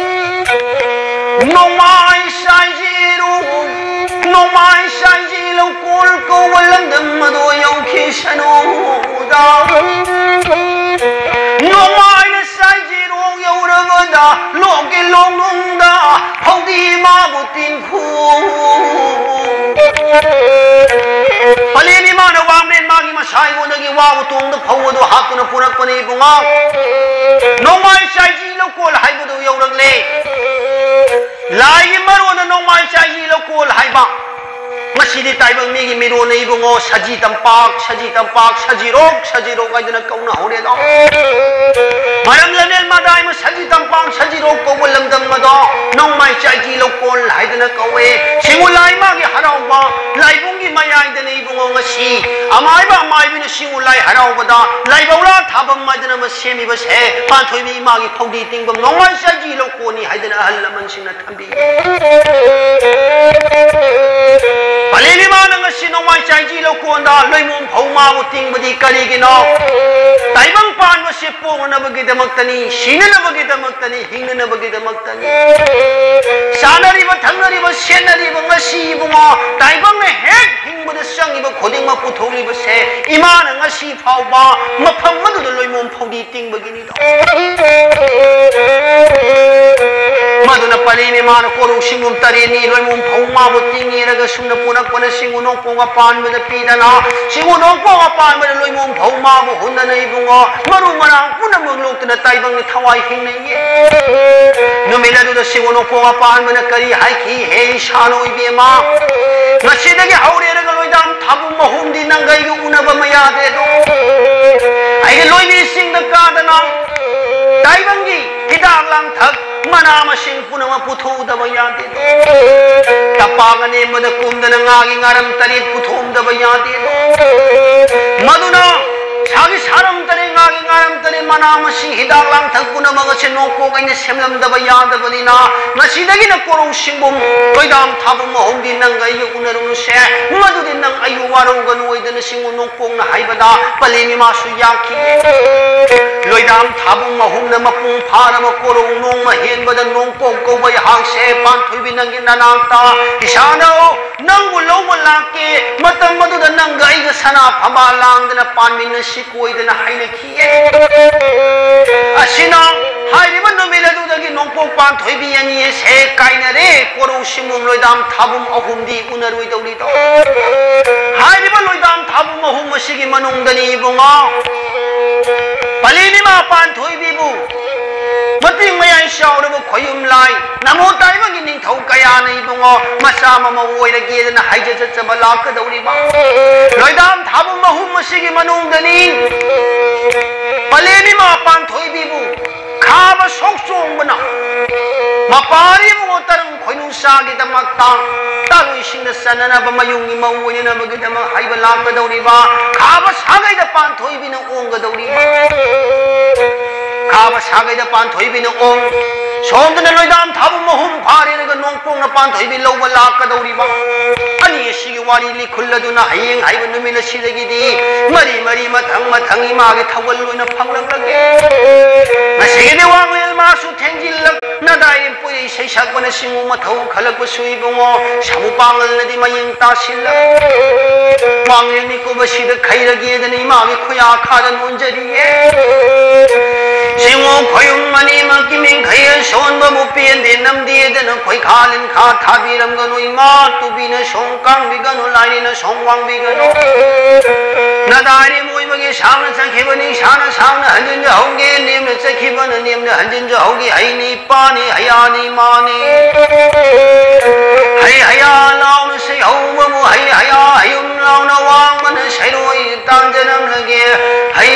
ꯅꯣꯡꯃꯥꯏ ꯆꯥꯏꯖꯤꯔꯨ, ꯅꯣꯡꯃꯥꯏ ꯆꯥꯏꯖꯤ ꯂꯧꯀꯣꯜ ꯀꯧꯕ ꯂꯝꯗꯝ ꯑꯗꯣ ꯌꯧꯈꯤꯁꯅꯨꯗ꯫ ꯅꯣꯡꯃꯥꯏꯅ ꯆꯥꯏꯖꯤꯔꯣꯡ ꯌꯧꯔꯕꯗ ꯂꯣꯛꯀꯤ ꯂꯣꯡꯅꯨꯡꯗ ꯐꯧꯗꯤ ꯃꯥꯕꯨ ꯇꯤꯡꯈꯨ꯫ ꯄꯂꯦꯟ ꯏꯃꯥꯅ ꯋꯥꯡꯂꯦꯟ ꯃꯥꯒꯤ ꯃꯁꯥꯏꯉꯣꯟꯗꯒꯤ ꯋꯥ ꯎꯇꯣꯡꯗ ꯐꯧ ꯑꯗꯨ ꯍꯥꯞꯇꯨꯅ ꯄꯨꯔꯛꯄꯅꯤ ꯏꯕꯨꯡꯉꯣ꯫ ꯅꯣꯡꯃꯥꯏ ꯆꯥꯏꯖꯤ ꯂꯧꯀꯣꯜ ꯍꯥꯏꯕꯗꯨ ꯌꯧꯔꯛꯂꯦ꯫ ꯂꯥꯏꯒꯤ ꯃꯔꯣꯟꯗ ꯅꯣꯡꯃꯥꯏ ꯆꯥꯏꯖꯤ ꯂꯧꯀꯣꯜ ꯍꯥꯏꯕ꯫ ꯃꯁꯤꯗꯤ ꯇꯥꯏꯕꯪ ꯃꯤꯒꯤ ꯃꯤꯔꯣꯟꯅ ꯏꯕꯨꯡꯉꯣ, ꯁꯖꯤ ꯇꯝꯄꯥꯛ, ꯁꯖꯤ ꯇꯝꯄꯥꯛ, ꯁꯖꯤꯔꯣꯛ, ꯁꯖꯤꯔꯣꯛ ꯍꯥꯏꯗꯨꯅ ꯀꯧꯅꯍꯧꯔꯦꯗꯣ꯫ ꯃꯔꯝ ꯂꯝꯖꯦꯜ ꯃꯗꯥꯏꯃ ꯁꯖꯤ ꯇꯝꯄꯥꯛ, ꯁꯖꯤꯔꯣꯛ ꯀꯧꯕ ꯂꯝꯗꯝ ꯑꯗꯣ ꯅꯣꯡꯃꯥꯏ ꯆꯥꯏꯖꯤ ꯂꯧꯀꯣꯜ ꯍꯥꯏꯗꯨꯅ ꯀꯧꯋꯦ꯫ ꯁꯤꯡꯉꯨ ꯂꯥꯏ ꯃꯥꯒꯤ ꯍꯔꯥꯎꯕ ꯂꯥꯏꯕꯨꯡꯒꯤ ꯃꯌꯥꯏꯗꯅ ꯏꯕꯨꯡꯉꯣ ꯉꯁꯤ ꯑꯃꯥꯏꯕ ꯑꯃꯥꯏꯕꯤꯅ ꯁꯤꯡꯉꯨ ꯂꯥꯏ ꯍꯔꯥꯎꯕꯗ ꯂꯥꯏꯕꯧꯂꯥ ꯊꯥꯐꯝ ꯍꯥꯏꯗꯅ ꯑꯃ ꯁꯦꯝꯃꯤꯕꯁꯦ ꯄꯥꯟꯊꯣꯏꯕꯤ ꯏꯃꯥꯒꯤ ꯐꯧꯗꯤ ꯇꯤꯡꯐꯝ ꯅꯣꯡꯃꯥꯏ ꯆꯥꯏꯖꯤ ꯂꯧꯀꯣꯜꯅꯤ ꯍꯥꯏꯗꯅ ꯑꯍꯜ ꯂꯃꯟꯁꯤꯡꯅ ꯊꯝꯕꯤ꯫ ꯄꯂꯦꯟ ꯏꯃꯥꯅ ꯉꯁꯤ ꯅꯣꯡꯃꯥꯏ ꯆꯥꯏꯖꯤ ꯂꯧꯀꯣꯟꯗ ꯂꯣꯏꯃꯣꯝ ꯐꯧ ꯃꯥꯕꯨ ꯇꯤꯡꯕꯗꯤ ꯀꯔꯤꯒꯤꯅꯣ? ꯇꯥꯏꯕꯪ ꯄꯥꯟꯕꯁꯤ ꯄꯣꯛꯅꯅꯕꯒꯤꯗꯃꯛꯇꯅꯤ, ꯁꯤꯅꯅꯕꯒꯤꯗꯃꯛꯇꯅꯤ, ꯍꯤꯡꯅꯅꯕꯒꯤꯗꯃꯛꯇꯅꯤ꯫ ꯆꯥꯅꯔꯤꯕ, ꯊꯛꯅꯔꯤꯕ, ꯁꯦꯠꯅꯔꯤꯕ ꯉꯁꯤ ꯏꯕꯨꯡꯉꯣ, ꯇꯥꯏꯕꯪꯅ ꯍꯦꯛ ꯍꯤꯡꯕꯗ ꯆꯪꯉꯤꯕ ꯈꯨꯗꯤꯡꯃꯛ ꯄꯨꯊꯣꯛꯂꯤꯕꯁꯦ ꯏꯃꯥꯅ ꯉꯁꯤ ꯐꯥꯎꯕ ꯃꯐꯝ ꯑꯗꯨꯗ ꯂꯣꯏꯃꯣꯝ ꯐꯧꯗꯤ ꯇꯤꯡꯕꯒꯤꯅꯤꯗꯣ꯫ ꯃꯗꯨꯅ ꯄꯂꯦꯟ ꯏꯃꯥꯅ ꯀꯣꯔꯧ ꯁꯤꯡꯒꯨꯝ ꯇꯔꯦꯠꯅꯤ ꯂꯣꯏꯃꯣꯝ ꯐꯧ ꯃꯥꯕꯨ ꯇꯤꯡꯉꯤꯔꯒ ꯁꯨꯝꯅ ꯄꯨꯔꯛꯄꯅ ꯁꯤꯡꯉꯨ ꯅꯣꯡꯄꯣꯛ ꯑꯄꯥꯟꯕꯗ ꯄꯤꯗꯅ, ꯁꯤꯡꯉꯨ ꯅꯣꯡꯄꯣꯛ ꯑꯄꯥꯟꯕꯗ ꯂꯣꯏꯃꯣꯝ ꯐꯧ ꯃꯥꯕꯨ ꯍꯨꯟꯗꯅ ꯏꯕꯨꯡꯉꯣ, ꯃꯔꯨ ꯃꯔꯥꯡ ꯄꯨꯝꯅꯃꯛ ꯂꯣꯛꯇꯅ ꯇꯥꯏꯕꯪꯅ ꯊꯋꯥꯏ ꯍꯤꯡꯅꯩꯌꯦ꯫ ꯅꯨꯃꯤꯠ ꯑꯗꯨꯗ ꯁꯤꯡꯉꯨ ꯅꯣꯡꯄꯣꯛ ꯑꯄꯥꯟꯕꯅ ꯀꯔꯤ ꯍꯥꯏꯈꯤ? ꯍꯦ ꯏꯁꯥꯅ ꯏꯕꯦꯝꯃ, ꯉꯁꯤꯗꯒꯤ ꯍꯧꯔꯦꯔꯒ ꯂꯣꯏꯗꯥꯝ ꯊꯥꯕꯨꯝ ꯑꯍꯨꯝꯗꯤ ꯅꯪ ꯑꯩꯒ ꯎꯅꯕ ꯑꯃ ꯌꯥꯗꯦꯗꯣ꯫ ꯑꯩꯒꯤ ꯂꯣꯏꯕꯤꯁꯤꯡꯗ ꯀꯥꯗꯅ ꯇꯥꯏꯕꯪꯒꯤ ꯍꯤꯗꯥꯛ ꯂꯥꯡꯊꯛ ꯃꯅꯥ ꯃꯁꯤꯡ ꯄꯨꯝꯅꯃꯛ ꯄꯨꯊꯣꯛꯎꯗꯕ ꯌꯥꯗꯦꯗꯣ꯫ ꯇꯄꯥꯛ ꯑꯅꯦꯝꯕꯗ ꯀꯨꯝꯗꯅ ꯉꯥꯒꯤ ꯉꯥꯔꯝ ꯇꯔꯦꯠ ꯄꯨꯊꯣꯛꯎꯗꯕ ꯌꯥꯗꯦꯗꯣ꯫ ꯃꯗꯨꯅ ꯁꯥꯒꯤ ꯁꯥꯔꯝ ꯇꯔꯦꯠ, ꯉꯥꯒꯤ ꯉꯥꯔꯝ ꯇꯔꯦꯠ, ꯃꯅꯥ ꯃꯁꯤꯡ, ꯍꯤꯗꯥꯛ ꯂꯥꯡꯊꯛ ꯄꯨꯝꯅꯃꯛ ꯑꯁꯤ ꯅꯣꯡꯄꯣꯛ ꯑꯩꯅ ꯁꯦꯝꯂꯝꯗꯕ ꯌꯥꯗꯕꯅꯤꯅ, ꯃꯁꯤꯗꯒꯤꯅ ꯀꯣꯔꯧ ꯁꯤꯡꯕꯨꯝ, ꯂꯣꯏꯗꯥꯝ ꯊꯥꯕꯨꯝ ꯑꯍꯨꯝꯗꯤ ꯅꯪꯒ ꯑꯩꯒ ꯎꯅꯔꯨꯅꯨꯁꯦ꯫ ꯃꯗꯨꯗꯤ ꯅꯪ ꯑꯩꯕꯨ ꯋꯥꯔꯧꯒꯅꯨ ꯑꯣꯏꯗꯅ ꯁꯤꯡꯉꯨ ꯅꯣꯡꯄꯣꯛꯅ ꯍꯥꯏꯕꯗ ꯄꯂꯦꯝ ꯏꯃꯥꯁꯨ ꯌꯥꯈꯤ꯫ ꯂꯣꯏꯗꯥꯝ ꯊꯥꯕꯨꯝ ꯑꯍꯨꯝꯅ ꯃꯄꯨꯡ ꯐꯥꯔꯕ ꯀꯣꯔꯧ ꯅꯣꯡꯃ ꯍꯦꯟꯕꯗ ꯅꯣꯡꯄꯣꯛ ꯀꯧꯕ ꯑꯩꯍꯥꯛꯁꯦ ꯄꯥꯟꯊꯣꯏꯕꯤ ꯅꯪꯒꯤ ꯅꯅꯥꯛꯇ ꯏꯁꯥꯅ ꯅꯪꯕꯨ ꯂꯧꯕ ꯂꯥꯛꯀꯦ꯫ ꯃꯇꯝ ꯑꯗꯨꯗ ꯅꯪꯒ ꯑꯩꯒ ꯁꯅꯥ ꯐꯝꯕꯥꯜ ꯂꯥꯡꯗꯅ ꯄꯥꯟꯃꯤꯟꯅꯁꯤ ꯀꯣꯏꯗꯅ ꯍꯥꯏꯅꯈꯤꯌꯦ꯫ ꯑꯁꯤꯅ ꯍꯥꯏꯔꯤꯕ ꯅꯨꯃꯤꯠ ꯑꯗꯨꯗꯒꯤ ꯅꯣꯡꯄꯣꯛ ꯄꯥꯟꯊꯣꯏꯕꯤ ꯑꯅꯤ ꯑꯁꯦ ꯀꯥꯏꯅꯔꯦ꯫ ꯀꯣꯔꯧ ꯁꯤꯡꯕꯨꯝ ꯂꯣꯏꯗꯥꯝ ꯊꯥꯕꯨꯝ ꯑꯍꯨꯝꯗꯤ ꯎꯅꯔꯣꯏꯗꯧꯔꯤꯗꯣ꯫ ꯍꯥꯏꯔꯤꯕ ꯂꯣꯏꯗꯥꯝ ꯊꯥꯕꯨꯝ ꯑꯍꯨꯝ ꯑꯁꯤꯒꯤ ꯃꯅꯨꯡꯗꯅꯤ ꯏꯕꯨꯡꯉꯣ, ꯄꯂꯦꯝ ꯏꯃꯥ ꯄꯥꯟꯊꯣꯏꯕꯤꯕꯨ ꯃꯇꯤꯡ ꯃꯌꯥꯏ ꯆꯥꯎꯔꯕ ꯈꯣꯌꯨꯝ ꯂꯥꯏ ꯅꯃꯣ ꯇꯥꯏꯕꯪꯒꯤ ꯅꯤꯡꯊꯧ ꯀꯌꯥꯅ ꯏꯕꯨꯡꯉꯣ ꯃꯆꯥ ꯃꯃꯧ ꯑꯣꯏꯔꯒꯦꯗꯅ ꯍꯥꯏꯖ ꯆꯠꯆꯕ ꯂꯥꯛꯀꯗꯧꯔꯤꯕ ꯂꯣꯏꯗꯥꯝ ꯊꯥꯕꯨꯝ ꯑꯍꯨꯝ ꯑꯁꯤꯒꯤ ꯃꯅꯨꯡꯗꯅꯤ ꯄꯂꯦꯝ ꯏꯃꯥ ꯄꯥꯟꯊꯣꯏꯕꯤꯕꯨ ꯈꯥꯕ ꯁꯣꯛ ꯆꯣꯡꯕꯅ ꯃꯄꯥꯔꯤꯕ ꯇꯔꯪ ꯈꯣꯏꯅꯨ ꯆꯥꯒꯤꯗꯃꯛꯇ ꯇꯥꯂꯣꯏꯁꯤꯡꯅ ꯆꯟꯅꯅꯕ ꯃꯌꯨꯝꯒꯤ ꯃꯧ ꯑꯣꯏꯅꯅꯕꯒꯤꯗꯃꯛ ꯍꯥꯏꯕ ꯂꯥꯛꯀꯗꯧꯔꯤꯕ ꯈꯥꯕ ꯁꯥꯒꯩꯗ ꯄꯥꯟꯊꯣꯏꯕꯤꯅ ꯑꯣꯡꯒꯗꯧꯔꯤꯕ ꯈꯥꯕ ꯁꯥꯒꯩꯗ ꯄꯥꯟꯊꯣꯏꯕꯤꯅ ꯑꯣꯡ ꯁꯣꯝꯗꯅ ꯂꯣꯏꯗꯥꯝ ꯊꯥꯕꯨꯝ ꯑꯍꯨꯝ ꯐꯥꯔꯦꯔꯒ ꯅꯣꯡꯄꯣꯛꯅ ꯄꯥꯟꯊꯣꯏꯕꯤ ꯂꯧꯕ ꯂꯥꯛꯀꯗꯧꯔꯤꯕ ꯑꯅꯤ ꯑꯁꯤꯒꯤ ꯋꯥꯔꯤ ꯂꯤꯈꯨꯜ ꯑꯗꯨꯅ ꯍꯌꯦꯡ ꯍꯥꯏꯕ ꯅꯨꯃꯤꯠ ꯑꯁꯤꯗꯒꯤꯗꯤ ꯃꯔꯤ ꯃꯔꯤ ꯃꯊꯪ ꯃꯊꯪ ꯏꯃꯥꯒꯤ ꯊꯧꯒꯜ ꯑꯣꯏꯅ ꯐꯪꯂꯛꯂꯒꯦ꯫ ꯉꯁꯤꯒꯤꯗꯤ ꯋꯥꯡꯂꯦꯟ ꯃꯥꯁꯨ ꯊꯦꯡꯖꯤꯜꯂꯛ ꯅꯗꯥꯏ ꯄꯨꯔꯤ ꯏꯁꯩ ꯁꯛꯄꯅ ꯁꯤꯡꯉꯨ ꯃꯊꯧ ꯈꯜꯂꯛꯄꯁꯨ ꯏꯕꯨꯡꯉꯣ ꯁꯥꯃꯨ ꯄꯥꯡꯒꯜꯅꯗꯤ ꯃꯌꯦꯡ ꯇꯥꯁꯤꯜꯂꯛ ꯋꯥꯡꯂꯦꯟ ꯃꯤꯀꯨꯞ ꯑꯁꯤꯗ ꯈꯩꯔꯒꯦꯗꯅ ꯏꯃꯥꯒꯤ ꯈꯨꯌꯥ ꯈꯥꯗ ꯅꯣꯟꯖꯔꯤꯌꯦ꯫ ꯁꯤꯡꯉꯨ ꯈꯣꯌꯨꯝ ꯑꯅꯤꯃꯛꯀꯤ ꯃꯤꯡꯈꯩ ꯁꯣꯟꯕꯕꯨ ꯄꯦꯟꯗꯦ ꯅꯝꯗꯦꯗꯅ ꯈꯣꯏꯈꯥ ꯂꯤꯟꯈꯥ ꯊꯥꯕꯤꯔꯝꯒꯅꯨ ꯏꯃꯥ ꯇꯨꯕꯤꯅ ꯁꯣꯝ ꯀꯥꯡꯕꯤꯒꯅꯨ ꯂꯥꯏꯔꯤꯅ ꯁꯣꯝ ꯋꯥꯡꯕꯤꯒꯅꯨ꯫ ꯅꯗꯥꯏꯔꯤ ꯃꯣꯏꯕꯒꯤ ꯁꯥꯡꯅ ꯆꯠꯈꯤꯕꯅꯤ ꯁꯥꯡꯅ ꯁꯥꯡꯅ ꯍꯟꯖꯤꯟꯖꯍꯧꯒꯦ ꯅꯦꯝꯅ ꯆꯠꯈꯤꯕꯅ ꯅꯦꯝꯅ ꯍꯟꯖꯤꯟꯖꯍꯧꯒꯦ ꯍꯩꯅꯤ ꯄꯥꯅꯤ ꯍꯌꯥꯅꯤ ꯃꯥꯅꯤ꯫ ꯍꯩ ꯍꯌꯥ ꯂꯥꯎꯅ ꯁꯩꯍꯧꯕꯕꯨ ꯍꯩ ꯍꯌꯥ ꯍꯌꯨꯝ ꯂꯥꯎꯅ ꯋꯥꯡꯕꯅ ꯁꯩꯔꯣꯏ ꯇꯥꯟꯖꯔꯝꯂꯒꯦ꯫ ꯍꯩ